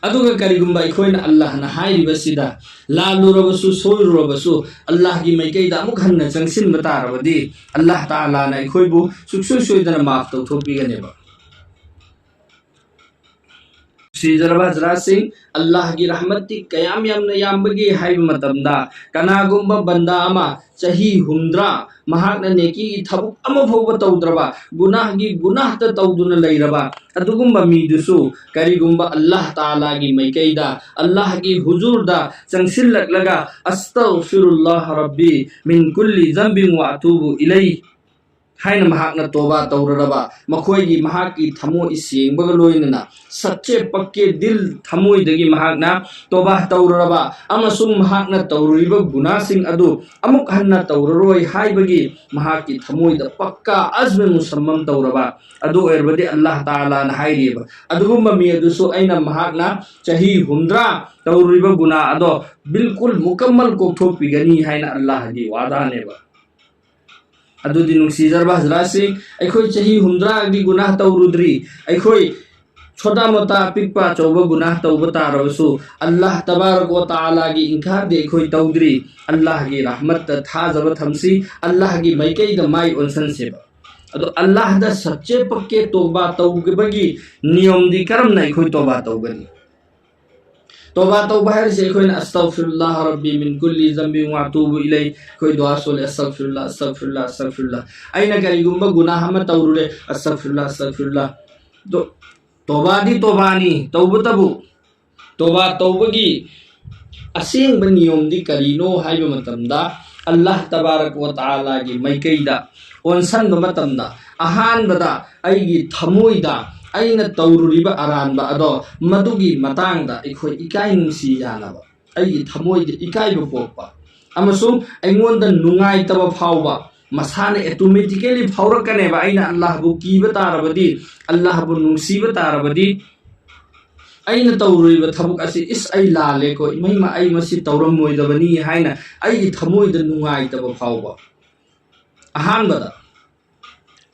ꯑꯗꯨꯒ ꯀꯔꯤꯒꯨꯝꯕ ꯑꯩꯈꯣꯏꯅ ꯑꯜꯂꯥꯍꯅ ꯍꯥꯏꯔꯤꯕꯁꯤꯗ ꯂꯥꯜꯂꯨꯔꯕꯁꯨ, ꯁꯣꯏꯔꯨꯔꯕꯁꯨ, ꯑꯜꯂꯥꯍꯒꯤ ꯃꯥꯏꯀꯩꯗ ꯑꯃꯨꯛ ꯍꯟꯅ ꯆꯪꯁꯤꯟꯕ ꯇꯥꯔꯕꯗꯤ, ꯑꯜꯂꯥꯍ ꯇꯥꯂꯥꯅ ꯑꯩꯈꯣꯏꯕꯨ ꯁꯨꯡꯁꯣꯏ ꯁꯣꯏꯗꯅ ꯃꯥꯐ ꯇꯧꯊꯣꯛꯄꯤꯒꯅꯦꯕ꯫ ꯁꯤꯖꯔꯕ ꯍꯖꯔꯥꯠꯁꯤꯡ, ꯑꯜꯂꯥꯍꯒꯤ ꯔꯍꯃꯠꯇꯤ ꯀꯌꯥꯝ ꯌꯥꯝꯅ ꯌꯥꯝꯕꯒꯦ ꯍꯥꯏꯕ ꯃꯇꯝꯗ, ꯀꯅꯥꯒꯨꯝꯕ ꯕꯟꯗꯥ ꯑꯃ ꯆꯍꯤ ꯍꯨꯝꯗ꯭ꯔꯥ ꯃꯍꯥꯛꯅ ꯅꯦꯀꯤꯒꯤ ꯊꯕꯛ ꯑꯃ ꯐꯥꯎꯕ ꯇꯧꯗ꯭ꯔꯕ, ꯒꯨꯅꯥꯍꯒꯤ ꯒꯨꯅꯥꯍꯇ ꯇꯧꯗꯨꯅ ꯂꯩꯔꯕ ꯑꯗꯨꯒꯨꯝꯕ ꯃꯤꯗꯨꯁꯨ, ꯀꯔꯤꯒꯨꯝꯕ ꯑꯜꯂꯥꯍ ꯇꯥꯂꯥꯒꯤ ꯃꯥꯏꯀꯩꯗ, ꯑꯜꯂꯥꯍꯒꯤ ꯍꯨꯖꯨꯔꯗ ꯆꯪꯁꯤꯜꯂꯛꯂꯒ, "ꯑꯁꯇꯒꯐꯤꯔꯨꯜꯂꯥꯍ ꯔꯕꯤ ꯃꯤꯟ ꯀꯨꯜꯂꯤ ꯖꯝꯕꯤꯟ ꯋꯥ ꯑꯇꯨꯕꯨ ꯏꯂꯩ" ꯍꯥꯏꯅ ꯃꯍꯥꯛꯅ ꯇꯣꯕꯥ ꯇꯧꯔꯔꯕ, ꯃꯈꯣꯏꯒꯤ, ꯃꯍꯥꯛꯀꯤ ꯊꯃꯣꯏ ꯁꯦꯡꯕꯒ ꯂꯣꯏꯅꯅ, ꯁꯠꯆꯦ ꯄꯛꯀꯦ ꯗꯤꯜ, ꯊꯃꯣꯏꯗꯒꯤ ꯃꯍꯥꯛꯅ ꯇꯣꯕꯥ ꯇꯧꯔꯔꯕ ꯑꯃꯁꯨꯡ ꯃꯍꯥꯛꯅ ꯇꯧꯔꯨꯔꯤꯕ ꯒꯨꯅꯥꯁꯤꯡ ꯑꯗꯨ ꯑꯃꯨꯛ ꯍꯟꯅ ꯇꯧꯔꯔꯣꯏ ꯍꯥꯏꯕꯒꯤ ꯃꯍꯥꯛꯀꯤ ꯊꯃꯣꯏꯗ ꯄꯛꯀꯥ ꯑꯖꯃ ꯃꯨꯁꯝꯃꯝ ꯇꯧꯔꯕ ꯑꯗꯨ ꯑꯣꯏꯔꯕꯗꯤ, ꯑꯜꯂꯥꯍ ꯇꯥꯂꯥꯅ ꯍꯥꯏꯔꯤꯕ, "ꯑꯗꯨꯒꯨꯝꯕ ꯃꯤ ꯑꯗꯨꯁꯨ ꯑꯩꯅ ꯃꯍꯥꯛꯅ ꯆꯍꯤ ꯍꯨꯝꯗ꯭ꯔꯥ ꯇꯧꯔꯨꯔꯤꯕ ꯒꯨꯅꯥ ꯑꯗꯣ ꯕꯤꯜꯀꯨꯜ ꯃꯨꯀꯝꯃꯜ ꯀꯣꯛꯊꯣꯛꯄꯤꯒꯅꯤ" ꯍꯥꯏꯅ ꯑꯜꯂꯥꯍꯒꯤ ꯋꯥꯗꯥꯅꯦꯕ꯫ ꯑꯗꯨꯗꯤ ꯅꯨꯡꯁꯤꯖꯔꯕ ꯍꯖꯔꯥꯠꯁꯤꯡ, ꯑꯩꯈꯣꯏ ꯆꯍꯤ ꯍꯨꯝꯗ꯭ꯔꯥꯒꯤ ꯒꯨꯅꯥꯍ ꯇꯧꯔꯨꯗ꯭ꯔꯤ꯫ ꯑꯩꯈꯣꯏ ꯁꯣꯇꯥ ꯃꯣꯇꯥ ꯑꯄꯤꯛꯄ ꯑꯆꯧꯕ ꯒꯨꯅꯥꯍ ꯇꯧꯕ ꯇꯥꯔꯕꯁꯨ, ꯑꯜꯂꯥꯍ ꯇꯕꯥꯔꯛ ꯋ ꯇꯥꯂꯥꯒꯤ ꯏꯟꯀꯥꯔꯗꯤ ꯑꯩꯈꯣꯏ ꯇꯧꯗ꯭ꯔꯤ꯫ ꯑꯜꯂꯥꯍꯒꯤ ꯔꯍꯃꯠꯇ ꯊꯥꯖꯕ ꯊꯝꯁꯤ, ꯑꯜꯂꯥꯍꯒꯤ ꯃꯥꯏꯀꯩꯗ ꯃꯥꯏ ꯑꯣꯟꯁꯟꯁꯦꯕ꯫ ꯑꯗꯣ ꯑꯜꯂꯥꯍꯗ ꯁꯆꯦ ꯄꯛꯀꯦ ꯇꯣꯕꯥ ꯇꯧꯕꯒꯤ ꯅꯤꯌꯣꯝꯗꯤ ꯀꯔꯝꯅ ꯑꯩꯈꯣꯏ ꯇꯣꯕꯥ ꯇꯧꯒꯅꯤ? ꯇꯣꯕꯥ ꯇꯧꯕ ꯍꯥꯏꯔꯤꯁꯦ ꯑꯩꯈꯣꯏꯅ "ꯑꯁꯇꯒꯐꯤꯔꯨꯜꯂꯥꯍ ꯔꯕꯤ ꯃꯤꯟ ꯀꯨꯜꯂꯤ ꯖꯝꯕꯤ ꯋꯥꯇꯨꯕꯨ ꯏꯂꯩ", ꯑꯩꯈꯣꯏ ꯗꯨꯋꯥ ꯁꯣꯜꯂꯦ, "ꯑꯁꯇꯒꯐꯤꯔꯨꯜꯂꯥ, ꯑꯁꯇꯒꯐꯤꯔꯨꯜꯂꯥ, ꯑꯁꯇꯒꯐꯤꯔꯨꯜꯂꯥ"꯫ ꯑꯩꯅ ꯀꯔꯤꯒꯨꯝꯕ ꯒꯨꯅꯥꯍ ꯑꯃ ꯇꯧꯔꯨꯔꯦ, "ꯑꯁꯇꯒꯐꯤꯔꯨꯜꯂꯥ, ꯑꯁꯇꯒꯐꯤꯔꯨꯜꯂꯥ"꯫ ꯑꯗꯣ ꯇꯣꯕꯥꯗꯤ ꯇꯣꯕꯥꯅꯤ, ꯇꯧꯕꯇꯕꯨ ꯇꯣꯕꯥ ꯇꯧꯕꯒꯤ ꯑꯁꯦꯡꯕ ꯅꯤꯌꯣꯝꯗꯤ ꯀꯔꯤꯅꯣ ꯍꯥꯏꯕ ꯃꯇꯝꯗ, ꯑꯜꯂꯥꯍ ꯇꯕꯥꯔꯛ ꯋꯥ ꯇꯥꯂꯥꯒꯤ ꯃꯥꯏꯀꯩꯗ ꯑꯣꯟꯁꯟꯕ ꯃꯇꯝꯗ, ꯑꯍꯥꯟꯕꯗ ꯑꯩꯒꯤ ꯊꯃꯣꯏꯗ ꯑꯩꯅ ꯇꯧꯔꯨꯔꯤꯕ ꯑꯔꯥꯟꯕ ꯑꯗꯣ, ꯃꯗꯨꯒꯤ ꯃꯇꯥꯡꯗ ꯑꯩꯈꯣꯏ ꯏꯀꯥꯏ ꯅꯨꯡꯁꯤ ꯌꯥꯅꯕ, ꯑꯩꯒꯤ ꯊꯃꯣꯏꯗ ꯏꯀꯥꯏꯕ ꯄꯣꯛꯄ ꯑꯃꯁꯨꯡ ꯑꯩꯉꯣꯟꯗ ꯅꯨꯡꯉꯥꯏꯇꯕ ꯐꯥꯎꯕ ꯃꯁꯥꯅ automatically ꯐꯥꯎꯔꯛꯀꯅꯦꯕ꯫ ꯑꯩꯅ ꯑꯜꯂꯥꯍꯕꯨ ꯀꯤꯕ ꯇꯥꯔꯕꯗꯤ, ꯑꯜꯂꯥꯍꯕꯨ ꯅꯨꯡꯁꯤꯕ ꯇꯥꯔꯕꯗꯤ, ꯑꯩꯅ ꯇꯧꯔꯨꯔꯤꯕ ꯊꯕꯛ ꯑꯁꯤ, "ꯏꯁ, ꯑꯩ ꯂꯥꯜꯂꯦꯀꯣ, ꯏꯃꯩꯃ, ꯑꯩ ꯃꯁꯤ ꯇꯧꯔꯝꯃꯣꯏꯗꯕꯅꯤ" ꯍꯥꯏꯅ ꯑꯩꯒꯤ ꯊꯃꯣꯏꯗ ꯅꯨꯡꯉꯥꯏꯇꯕ ꯐꯥꯎꯕ꯫ ꯑꯍꯥꯟꯕꯗ꯫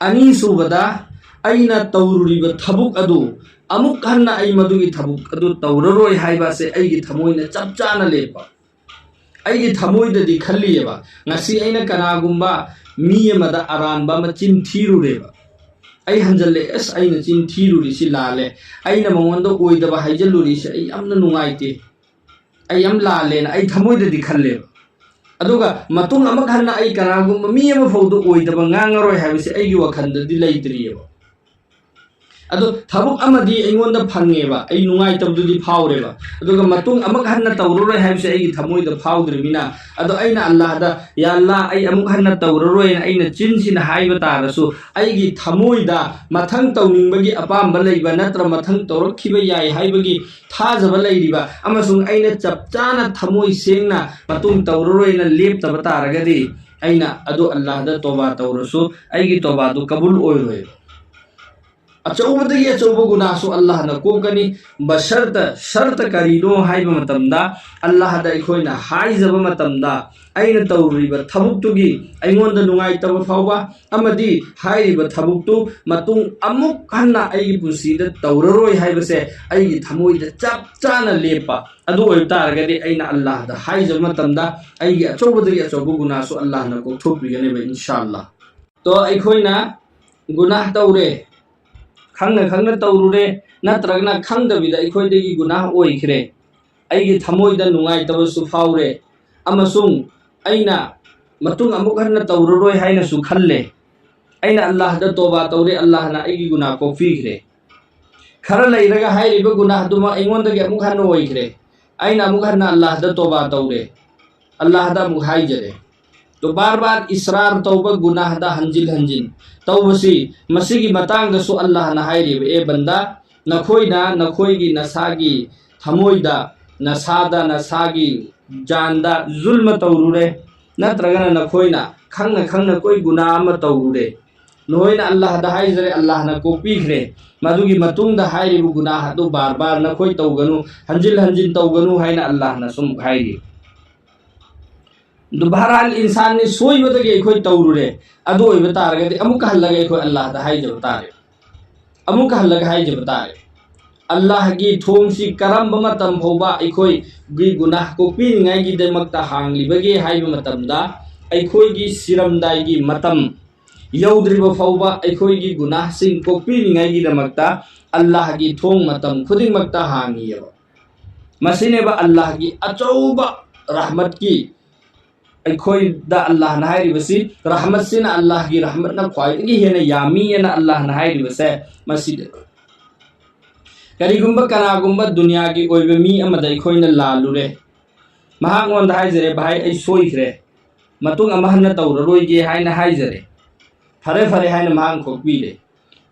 ꯑꯅꯤꯁꯨꯕꯗ, ꯑꯩꯅ ꯇꯧꯔꯨꯔꯤꯕ ꯊꯕꯛ ꯑꯗꯨ ꯑꯃꯨꯛ ꯍꯟꯅ ꯑꯩ ꯃꯗꯨꯒꯤ ꯊꯕꯛ ꯑꯗꯨ ꯇꯧꯔꯔꯣꯏ ꯍꯥꯏꯕ ꯑꯁꯦ ꯑꯩꯒꯤ ꯊꯃꯣꯏꯅ ꯆꯞ ꯆꯥꯅ ꯂꯦꯞꯄ꯫ ꯑꯩꯒꯤ ꯊꯃꯣꯏꯗꯗꯤ ꯈꯜꯂꯤꯑꯕ, ꯉꯁꯤ ꯑꯩꯅ ꯀꯅꯥꯒꯨꯝꯕ ꯃꯤ ꯑꯃꯗ ꯑꯔꯥꯟꯕ ꯑꯃ ꯆꯤꯟ ꯊꯤꯔꯨꯔꯦꯕ꯫ ꯑꯩ ꯍꯟꯖꯜꯂꯦ, "ꯑꯁ, ꯑꯩꯅ ꯆꯤꯟ ꯊꯤꯔꯨꯔꯤꯁꯤ ꯂꯥꯜꯂꯦ, ꯑꯩꯅ ꯃꯉꯣꯟꯗ ꯑꯣꯏꯗꯕ ꯍꯥꯏꯖꯜꯂꯨꯔꯤꯁꯤ ꯑꯩ ꯌꯥꯝꯅ ꯅꯨꯡꯉꯥꯏꯇꯦ, ꯑꯩ ꯌꯥꯝ ꯂꯥꯜꯂꯦꯅ" ꯑꯩ ꯊꯃꯣꯏꯗꯗꯤ ꯈꯜꯂꯦꯕ꯫ ꯑꯗꯨꯒ ꯃꯇꯨꯡ ꯑꯃꯨꯛ ꯍꯟꯅ ꯑꯩ ꯀꯅꯥꯒꯨꯝꯕ ꯃꯤ ꯑꯃ ꯐꯥꯎꯗ ꯑꯣꯏꯗꯕ ꯉꯥꯡꯉꯔꯣꯏ ꯍꯥꯏꯕꯁꯤ ꯑꯩꯒꯤ ꯋꯥꯈꯜꯗꯗꯤ ꯂꯩꯇ꯭ꯔꯤꯑꯕ꯫ ꯑꯗꯣ ꯊꯕꯛ ꯑꯃꯗꯤ ꯑꯩꯉꯣꯟꯗ ꯐꯪꯉꯦꯕ, ꯑꯩ ꯅꯨꯡꯉꯥꯏꯇꯕꯗꯨꯗꯤ ꯐꯥꯎꯔꯦꯕ, ꯑꯗꯨꯒ ꯃꯇꯨꯡ ꯑꯃꯨꯛ ꯍꯟꯅ ꯇꯧꯔꯔꯣꯏ ꯍꯥꯏꯕꯁꯦ ꯑꯩꯒꯤ ꯊꯃꯣꯏꯗ ꯐꯥꯎꯗ꯭ꯔꯤꯕꯅꯤꯅ, ꯑꯗꯣ ꯑꯩꯅ ꯑꯜꯂꯥꯍꯗ, "ꯌꯥ ꯑꯜꯂꯥꯍ, ꯑꯩ ꯑꯃꯨꯛ ꯍꯟꯅ ꯇꯧꯔꯔꯣꯏꯅ" ꯑꯩꯅ ꯆꯤꯟꯁꯤꯅ ꯍꯥꯏꯕ ꯇꯥꯔꯁꯨ, ꯑꯩꯒꯤ ꯊꯃꯣꯏꯗ ꯃꯊꯪ ꯇꯧꯅꯤꯡꯕꯒꯤ ꯑꯄꯥꯝꯕ ꯂꯩꯕ ꯅꯠꯇ꯭ꯔ ꯃꯊꯪ ꯇꯧꯔꯛꯈꯤꯕ ꯌꯥꯏ ꯍꯥꯏꯕꯒꯤ ꯊꯥꯖꯕ ꯂꯩꯔꯤꯕ ꯑꯃꯁꯨꯡ ꯑꯩꯅ ꯆꯞ ꯆꯥꯅ ꯊꯃꯣꯏ ꯁꯦꯡꯅ ꯃꯇꯨꯡ ꯇꯧꯔꯔꯣꯏꯅ ꯂꯦꯞꯇꯕ ꯇꯥꯔꯒꯗꯤ, ꯑꯩꯅ ꯑꯗꯨ ꯑꯜꯂꯥꯍꯗ ꯇꯣꯕꯥ ꯇꯧꯔꯁꯨ ꯑꯩꯒꯤ ꯇꯣꯕꯥꯗꯨ ꯀꯕꯨꯜ ꯑꯣꯏꯔꯣꯏꯕ꯫ ꯑꯆꯧꯕꯗꯒꯤ ꯑꯆꯧꯕ ꯒꯨꯅꯥꯁꯨ ꯑꯜꯂꯥꯍꯅ ꯀꯣꯛꯀꯅꯤ꯫ ꯕꯁꯔꯇ, ꯁꯔꯇ ꯀꯔꯤꯅꯣ ꯍꯥꯏꯕ ꯃꯇꯝꯗ, ꯑꯜꯂꯥꯍꯗ ꯑꯩꯈꯣꯏꯅ ꯍꯥꯏꯖꯕ ꯃꯇꯝꯗ, ꯑꯩꯅ ꯇꯧꯔꯤꯕ ꯊꯕꯛꯇꯨꯒꯤ ꯑꯩꯉꯣꯟꯗ ꯅꯨꯡꯉꯥꯏꯇꯕ ꯐꯥꯎꯕ ꯑꯃꯗꯤ ꯍꯥꯏꯔꯤꯕ ꯊꯕꯛꯇꯨ ꯃꯇꯨꯡ ꯑꯃꯨꯛ ꯍꯟꯅ ꯑꯩꯒꯤ ꯄꯨꯟꯁꯤꯗ ꯇꯧꯔꯔꯣꯏ ꯍꯥꯏꯕꯁꯦ ꯑꯩꯒꯤ ꯊꯃꯣꯏꯗ ꯆꯞ ꯆꯥꯅ ꯂꯦꯞꯄ꯫ ꯑꯗꯨ ꯑꯣꯏꯕ ꯇꯥꯔꯒꯗꯤ ꯑꯩꯅ ꯑꯜꯂꯥꯍꯗ ꯍꯥꯏꯖꯕ ꯃꯇꯝꯗ ꯑꯩꯒꯤ ꯑꯆꯧꯕꯗꯒꯤ ꯑꯆꯧꯕ ꯒꯨꯅꯥꯁꯨ ꯑꯜꯂꯥꯍꯅ ꯀꯣꯛꯊꯣꯛꯄꯤꯒꯅꯦꯕ, ꯏꯟꯁꯥ ꯑꯜꯂꯥꯍ꯫ ꯇꯣ ꯑꯩꯈꯣꯏꯅ ꯒꯨꯅꯥꯍ ꯇꯧꯔꯦ, ꯈꯪꯅ ꯈꯪꯅ ꯇꯧꯔꯨꯔꯦ, ꯅꯠꯇ꯭ꯔꯒꯅ ꯈꯪꯗꯕꯤꯗ ꯑꯩꯈꯣꯏꯗꯒꯤ ꯒꯨꯅꯥꯍ ꯑꯣꯏꯈ꯭ꯔꯦ, ꯑꯩꯒꯤ ꯊꯃꯣꯏꯗ ꯅꯨꯡꯉꯥꯏꯇꯕꯁꯨ ꯐꯥꯎꯔꯦ, ꯑꯃꯁꯨꯡ ꯑꯩꯅ ꯃꯇꯨꯡ ꯑꯃꯨꯛ ꯍꯟꯅ ꯇꯧꯔꯔꯣꯏ ꯍꯥꯏꯅꯁꯨ ꯈꯜꯂꯦ꯫ ꯑꯩꯅ ꯑꯜꯂꯥꯍꯗ ꯇꯣꯕꯥ ꯇꯧꯔꯦ, ꯑꯜꯂꯥꯍꯅ ꯑꯩꯒꯤ ꯒꯨꯅꯥꯍ ꯀꯣꯛꯄꯤꯈ꯭ꯔꯦ꯫ ꯈꯔ ꯂꯩꯔꯒ ꯍꯥꯏꯔꯤꯕ ꯒꯨꯅꯥꯍꯗꯨꯃꯛ ꯑꯩꯉꯣꯟꯗꯒꯤ ꯑꯃꯨꯛ ꯍꯟꯅ ꯑꯣꯏꯈ꯭ꯔꯦ꯫ ꯑꯩꯅ ꯑꯃꯨꯛ ꯍꯟꯅ ꯑꯜꯂꯥꯍꯗ ꯇꯣꯕꯥ ꯇꯧꯔꯦ, ꯑꯜꯂꯥꯍꯗ ꯑꯃꯨꯛ ꯍꯥꯏꯖꯔꯦ꯫ ꯇꯣ ꯕꯥꯔ ꯕꯥꯔ ꯏꯁꯔꯥꯔ ꯇꯧꯕ, ꯒꯨꯅꯥꯍꯗ ꯍꯟꯖꯤꯟ ꯍꯟꯖꯤꯟ ꯇꯧꯕꯁꯤ, ꯃꯁꯤꯒꯤ ꯃꯇꯥꯡꯗꯁꯨ ꯑꯜꯂꯥꯍꯅ ꯍꯥꯏꯔꯤꯕ, "ꯑꯦ ꯕꯟꯗꯥ, ꯅꯈꯣꯏꯅ ꯅꯈꯣꯏꯒꯤ ꯅꯁꯥꯒꯤ ꯊꯃꯣꯏꯗ, ꯅꯁꯥꯗ, ꯅꯁꯥꯒꯤ ꯖꯥꯟꯗ ꯖꯨꯜꯃ ꯇꯧꯔꯨꯔꯦ, ꯅꯠꯇ꯭ꯔꯒꯅ ꯅꯈꯣꯏꯅ ꯈꯪꯅ ꯈꯪꯅ ꯀꯣꯏ ꯒꯨꯅꯥꯍ ꯑꯃ ꯇꯧꯔꯨꯔꯦ꯫ ꯅꯈꯣꯏꯅ ꯑꯜꯂꯥꯍꯗ ꯍꯥꯏꯖꯔꯦ, ꯑꯜꯂꯥꯍꯅ ꯀꯣꯛꯄꯤꯈ꯭ꯔꯦ꯫ ꯃꯗꯨꯒꯤ ꯃꯇꯨꯡꯗ ꯍꯥꯏꯔꯤꯕ ꯒꯨꯅꯥꯍ ꯑꯗꯨ ꯕꯥꯔ ꯕꯥꯔ ꯅꯈꯣꯏ ꯇꯧꯒꯅꯨ, ꯍꯟꯖꯤꯟ ꯍꯟꯖꯤꯟ ꯇꯧꯒꯅꯨ" ꯍꯥꯏꯅ ꯑꯜꯂꯥꯍꯅ ꯁꯨꯝ ꯍꯥꯏꯔꯤ꯫ ꯑꯗꯨ ꯕꯍꯔꯍꯥꯜ ꯏꯟꯁꯥꯟꯅꯤ ꯁꯣꯏꯕꯗꯒꯤ ꯑꯩꯈꯣꯏ ꯇꯧꯔꯨꯔꯦ꯫ ꯑꯗꯨ ꯑꯣꯏꯕ ꯇꯥꯔꯒꯗꯤ ꯑꯃꯨꯛꯀ ꯍꯜꯂꯒ ꯑꯩꯈꯣꯏ ꯑꯜꯂꯥꯍꯗ ꯍꯥꯏꯖꯕ ꯇꯥꯔꯦ꯫ ꯑꯃꯨꯛꯀ ꯍꯜꯂꯒ ꯍꯥꯏꯖꯕ ꯇꯥꯔꯦ꯫ ꯑꯜꯂꯥꯍꯒꯤ ꯊꯣꯡꯁꯤ ꯀꯔꯝꯕ ꯃꯇꯝ ꯐꯥꯎꯕ ꯑꯩꯈꯣꯏꯒꯤ ꯒꯨꯅꯥꯍ ꯀꯣꯛꯄꯤꯅꯤꯡꯉꯥꯏꯒꯤꯗꯃꯛꯇ ꯍꯥꯡꯂꯤꯕꯒꯦ ꯍꯥꯏꯕ ꯃꯇꯝꯗ, ꯑꯩꯈꯣꯏꯒꯤ ꯁꯤꯔꯝꯗꯥꯏꯒꯤ ꯃꯇꯝ ꯌꯧꯗ꯭ꯔꯤꯕ ꯐꯥꯎꯕ ꯑꯩꯈꯣꯏꯒꯤ ꯒꯨꯅꯥꯍꯁꯤꯡ ꯀꯣꯛꯄꯤꯅꯤꯡꯉꯥꯏꯒꯤꯗꯃꯛꯇ ꯑꯜꯂꯥꯍꯒꯤ ꯊꯣꯡ ꯃꯇꯝ ꯈꯨꯗꯤꯡꯃꯛꯇ ꯍꯥꯡꯉꯤꯑꯕ꯫ ꯃꯁꯤꯅꯦꯕ ꯑꯜꯂꯥꯍꯒꯤ ꯑꯆꯧꯕ ꯔꯍꯃꯠꯀꯤ, ꯑꯩꯈꯣꯏꯗ ꯑꯜꯂꯥꯍꯅ ꯍꯥꯏꯔꯤꯕꯁꯤ, ꯔꯍꯃꯠꯁꯤꯅ, ꯑꯜꯂꯥꯍꯒꯤ ꯔꯍꯃꯠꯅ ꯈ꯭ꯋꯥꯏꯗꯒꯤ ꯍꯦꯟꯅ ꯌꯥꯝꯃꯤ ꯍꯥꯏꯅ ꯑꯜꯂꯥꯍꯅ ꯍꯥꯏꯔꯤꯕꯁꯦ ꯃꯁꯤꯗ꯫ ꯀꯔꯤꯒꯨꯝꯕ ꯀꯅꯥꯒꯨꯝꯕ ꯗꯨꯅꯤꯌꯥꯒꯤ ꯑꯣꯏꯕ ꯃꯤ ꯑꯃꯗ ꯑꯩꯈꯣꯏꯅ ꯂꯥꯜꯂꯨꯔꯦ, ꯃꯍꯥꯛꯉꯣꯟꯗ ꯍꯥꯏꯖꯔꯦ, "ꯚꯥꯏ, ꯑꯩ ꯁꯣꯏꯈ꯭ꯔꯦ, ꯃꯇꯨꯡ ꯑꯃ ꯍꯟꯅ ꯇꯧꯔꯔꯣꯏꯒꯦ" ꯍꯥꯏꯅ ꯍꯥꯏꯖꯔꯦ꯫ "ꯐꯔꯦ, ꯐꯔꯦ" ꯍꯥꯏꯅ ꯃꯍꯥꯛꯅ ꯀꯣꯛꯄꯤꯔꯦ꯫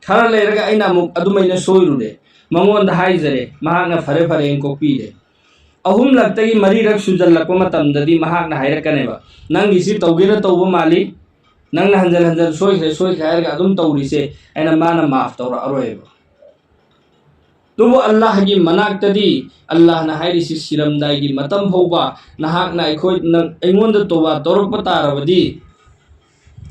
ꯈꯔ ꯂꯩꯔꯒ ꯑꯩꯅ ꯑꯃꯨꯛ ꯑꯗꯨꯃꯥꯏꯅ ꯁꯣꯏꯔꯨꯔꯦ, ꯃꯉꯣꯟꯗ ꯍꯥꯏꯖꯔꯦ, ꯃꯍꯥꯛꯅ "ꯐꯔꯦ, ꯐꯔꯦ" ꯍꯥꯏꯅ ꯀꯣꯛꯄꯤꯔꯦ꯫ ꯑꯍꯨꯝꯂꯛꯇꯒꯤ ꯃꯔꯤꯔꯛ ꯁꯨꯖꯜꯂꯛꯄ ꯃꯇꯝꯗꯗꯤ ꯃꯍꯥꯛꯅ ꯍꯥꯏꯔꯛꯀꯅꯦꯕ, "ꯅꯪꯒꯤꯁꯤ ꯇꯧꯒꯦꯅ ꯇꯧꯕ ꯃꯥꯜꯂꯤ, ꯅꯪꯅ ꯍꯟꯖꯟ ꯍꯟꯖꯟ ꯁꯣꯏꯈ꯭ꯔꯦ, ꯁꯣꯏꯈ꯭ꯔꯦ" ꯍꯥꯏꯔꯒ ꯑꯗꯨꯝ ꯇꯧꯔꯤꯁꯦ, ꯑꯩꯅ ꯃꯥꯅ ꯃꯥꯐ ꯇꯧꯔꯛꯑꯔꯣꯏꯕ꯫ ꯑꯗꯨꯕꯨ ꯑꯜꯂꯥꯍꯒꯤ ꯃꯅꯥꯛꯇꯗꯤ ꯑꯜꯂꯥꯍꯅ ꯍꯥꯏꯔꯤꯁꯤ, "ꯁꯤꯔꯝꯗꯥꯏꯒꯤ ꯃꯇꯝ ꯐꯥꯎꯕ ꯅꯍꯥꯛꯅ ꯑꯩꯈꯣꯏ, ꯅꯪ ꯑꯩꯉꯣꯟꯗ ꯇꯣꯕꯥ ꯇꯧꯔꯛꯄ ꯇꯥꯔꯕꯗꯤ,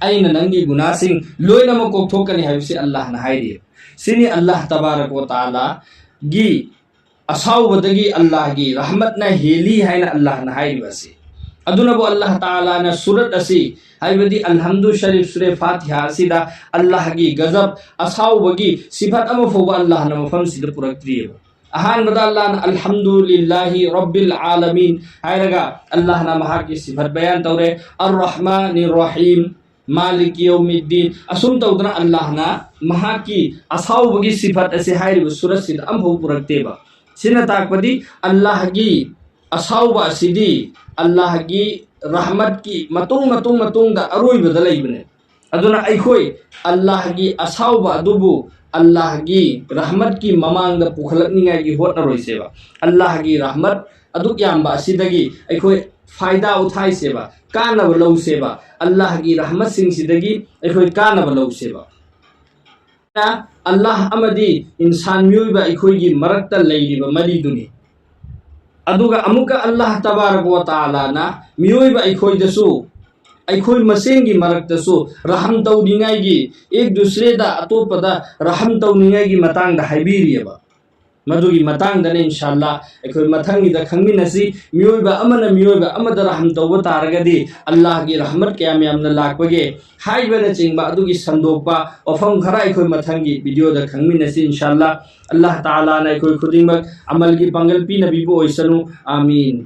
ꯑꯩꯅ ꯅꯪꯒꯤ ꯒꯨꯅꯥꯁꯤꯡ ꯂꯣꯏꯅꯃꯛ ꯀꯣꯛꯊꯣꯛꯀꯅꯤ" ꯍꯥꯏꯕꯁꯤ ꯑꯜꯂꯥꯍꯅ ꯍꯥꯏꯔꯤ꯫ ꯁꯤꯅꯤ ꯑꯜꯂꯥꯍ ꯇꯕꯥꯔꯛ ꯋ ꯇꯥꯂꯥꯒꯤ ꯑꯁꯥꯎꯕꯗꯒꯤ ꯑꯜꯂꯥꯍꯒꯤ ꯔꯍꯃꯠꯅ ꯍꯦꯜꯂꯤ ꯍꯥꯏꯅ ꯑꯜꯂꯥꯍꯅ ꯍꯥꯏꯔꯤꯕ ꯑꯁꯤ꯫ ꯑꯗꯨꯅꯕꯨ ꯑꯜꯂꯥꯍ ꯇꯥꯂꯥꯅ ꯁꯨꯔꯠ ꯑꯁꯤ, ꯍꯥꯏꯕꯗꯤ ꯑꯜꯍꯝꯗꯨ ꯁꯔꯤꯐ ꯁꯨꯔꯦ ꯐꯥꯇꯤꯍꯥ ꯑꯁꯤꯗ ꯑꯜꯂꯥꯍꯒꯤ ꯒꯖꯕ, ꯑꯁꯥꯎꯕꯒꯤ ꯁꯤꯐꯠ ꯑꯃ ꯐꯥꯎꯕ ꯑꯜꯂꯥꯍꯅ ꯃꯐꯝꯁꯤꯗ ꯄꯨꯔꯛꯇ꯭ꯔꯤꯑꯕ꯫ ꯑꯍꯥꯟꯕꯗ ꯑꯜꯂꯥꯍꯅ "ꯑꯜꯍꯝꯗꯨ ꯂꯤꯜꯂꯥꯍꯤ ꯔꯕꯤꯜ ꯑꯥꯂꯃꯤꯟ" ꯍꯥꯏꯔꯒ ꯑꯜꯂꯥꯍꯅ ꯃꯍꯥꯛꯀꯤ ꯁꯤꯐꯠ ꯕꯌꯥꯟ ꯇꯧꯔꯦ, "ꯑꯔ ꯔꯍꯃꯥꯅꯤꯔ ꯔꯍꯤꯝ, ꯃꯥꯂꯤꯀꯤ ꯌꯧꯃꯤꯗꯤꯟ", ꯑꯁꯨꯝ ꯇꯧꯗꯅ ꯑꯜꯂꯥꯍꯅ ꯃꯍꯥꯛꯀꯤ ꯑꯁꯥꯎꯕꯒꯤ ꯁꯤꯐꯠ ꯑꯁꯤ ꯍꯥꯏꯔꯤꯕ ꯁꯨꯔꯠꯁꯤꯗ ꯑꯃꯐꯥꯎ ꯄꯨꯔꯛꯇꯦꯕ꯫ ꯁꯤꯅ ꯇꯥꯛꯄꯗꯤ ꯑꯜꯂꯥꯍꯒꯤ ꯑꯁꯥꯎꯕ ꯑꯁꯤꯗꯤ ꯑꯜꯂꯥꯍꯒꯤ ꯔꯍꯃꯠꯀꯤ ꯃꯇꯨꯡ ꯃꯇꯨꯡ ꯃꯇꯨꯡꯗ ꯑꯔꯣꯏꯕꯗ ꯂꯩꯕꯅꯦ꯫ ꯑꯗꯨꯅ ꯑꯩꯈꯣꯏ ꯑꯜꯂꯥꯍꯒꯤ ꯑꯁꯥꯎꯕ ꯑꯗꯨꯕꯨ ꯑꯜꯂꯥꯍꯒꯤ ꯔꯍꯃꯠꯀꯤ ꯃꯃꯥꯡꯗ ꯄꯨꯈꯠꯂꯛꯅꯤꯡꯉꯥꯏꯒꯤ ꯍꯣꯠꯅꯔꯣꯏꯁꯦꯕ꯫ ꯑꯜꯂꯥꯍꯒꯤ ꯔꯍꯃꯠ ꯑꯗꯨꯛ ꯌꯥꯝꯕ ꯑꯁꯤꯗꯒꯤ ꯑꯩꯈꯣꯏ ꯐꯥꯏꯗꯥ ꯎꯊꯥꯏꯁꯦꯕ, ꯀꯥꯟꯅꯕ ꯂꯧꯁꯦꯕ, ꯑꯜꯂꯥꯍꯒꯤ ꯔꯍꯃꯠꯁꯤꯡꯁꯤꯗꯒꯤ ꯑꯩꯈꯣꯏ ꯀꯥꯟꯅꯕ ꯂꯧꯁꯦꯕ꯫ ꯑꯜꯂꯥꯍ ꯑꯃꯗꯤ ꯏꯟꯁꯥꯟ, ꯃꯤꯑꯣꯏꯕ ꯑꯩꯈꯣꯏꯒꯤ ꯃꯔꯛꯇ ꯂꯩꯔꯤꯕ ꯃꯔꯤꯗꯨꯅꯤ꯫ ꯑꯗꯨꯒ ꯑꯃꯨꯛꯀ ꯑꯜꯂꯥꯍ ꯇꯕꯥꯔꯛ ꯋꯥ ꯇꯥꯂꯥꯅ ꯃꯤꯑꯣꯏꯕ ꯑꯩꯈꯣꯏꯗꯁꯨ, ꯑꯩꯈꯣꯏ ꯃꯁꯦꯟꯒꯤ ꯃꯔꯛꯇꯁꯨ ꯔꯍꯝ ꯇꯧꯅꯤꯡꯉꯥꯏꯒꯤ, ꯑꯦꯛ ꯗꯨꯁꯔꯦꯗ, ꯑꯇꯣꯞꯄꯗ ꯔꯍꯝ ꯇꯧꯅꯤꯡꯉꯥꯏꯒꯤ ꯃꯇꯥꯡꯗ ꯍꯥꯏꯕꯤꯔꯤꯑꯕ꯫ ꯃꯗꯨꯒꯤ ꯃꯇꯥꯡꯗꯅ ꯏꯟꯁꯥꯜꯂꯥ ꯑꯩꯈꯣꯏ ꯃꯊꯪꯒꯤꯗ ꯈꯪꯃꯤꯟꯅꯁꯤ꯫ ꯃꯤꯑꯣꯏꯕ ꯑꯃꯅ ꯃꯤꯑꯣꯏꯕ ꯑꯃꯗ ꯔꯍꯝ ꯇꯧꯕ ꯇꯥꯔꯒꯗꯤ ꯑꯜꯂꯥꯍꯒꯤ ꯔꯍꯃꯠ ꯀꯌꯥꯝ ꯌꯥꯝꯅ ꯂꯥꯛꯄꯒꯦ ꯍꯥꯏꯕꯅꯆꯤꯡꯕ ꯑꯗꯨꯒꯤ ꯁꯟꯗꯣꯛꯄ ꯋꯥꯐꯝ ꯈꯔ ꯑꯩꯈꯣꯏ ꯃꯊꯪꯒꯤ ꯚꯤꯗꯤꯑꯣꯗ ꯈꯪꯃꯤꯟꯅꯁꯤ ꯏꯟꯁꯥꯜꯂꯥ꯫ ꯑꯜꯂꯥꯍ ꯇꯥꯂꯥꯅ ꯑꯩꯈꯣꯏ ꯈꯨꯗꯤꯡꯃꯛ ꯑꯃꯜꯒꯤ ꯄꯥꯡꯒꯜ ꯄꯤꯅꯕꯤꯕ ꯑꯣꯏꯁꯅꯨ꯫ ꯑꯥꯃꯤꯟ꯫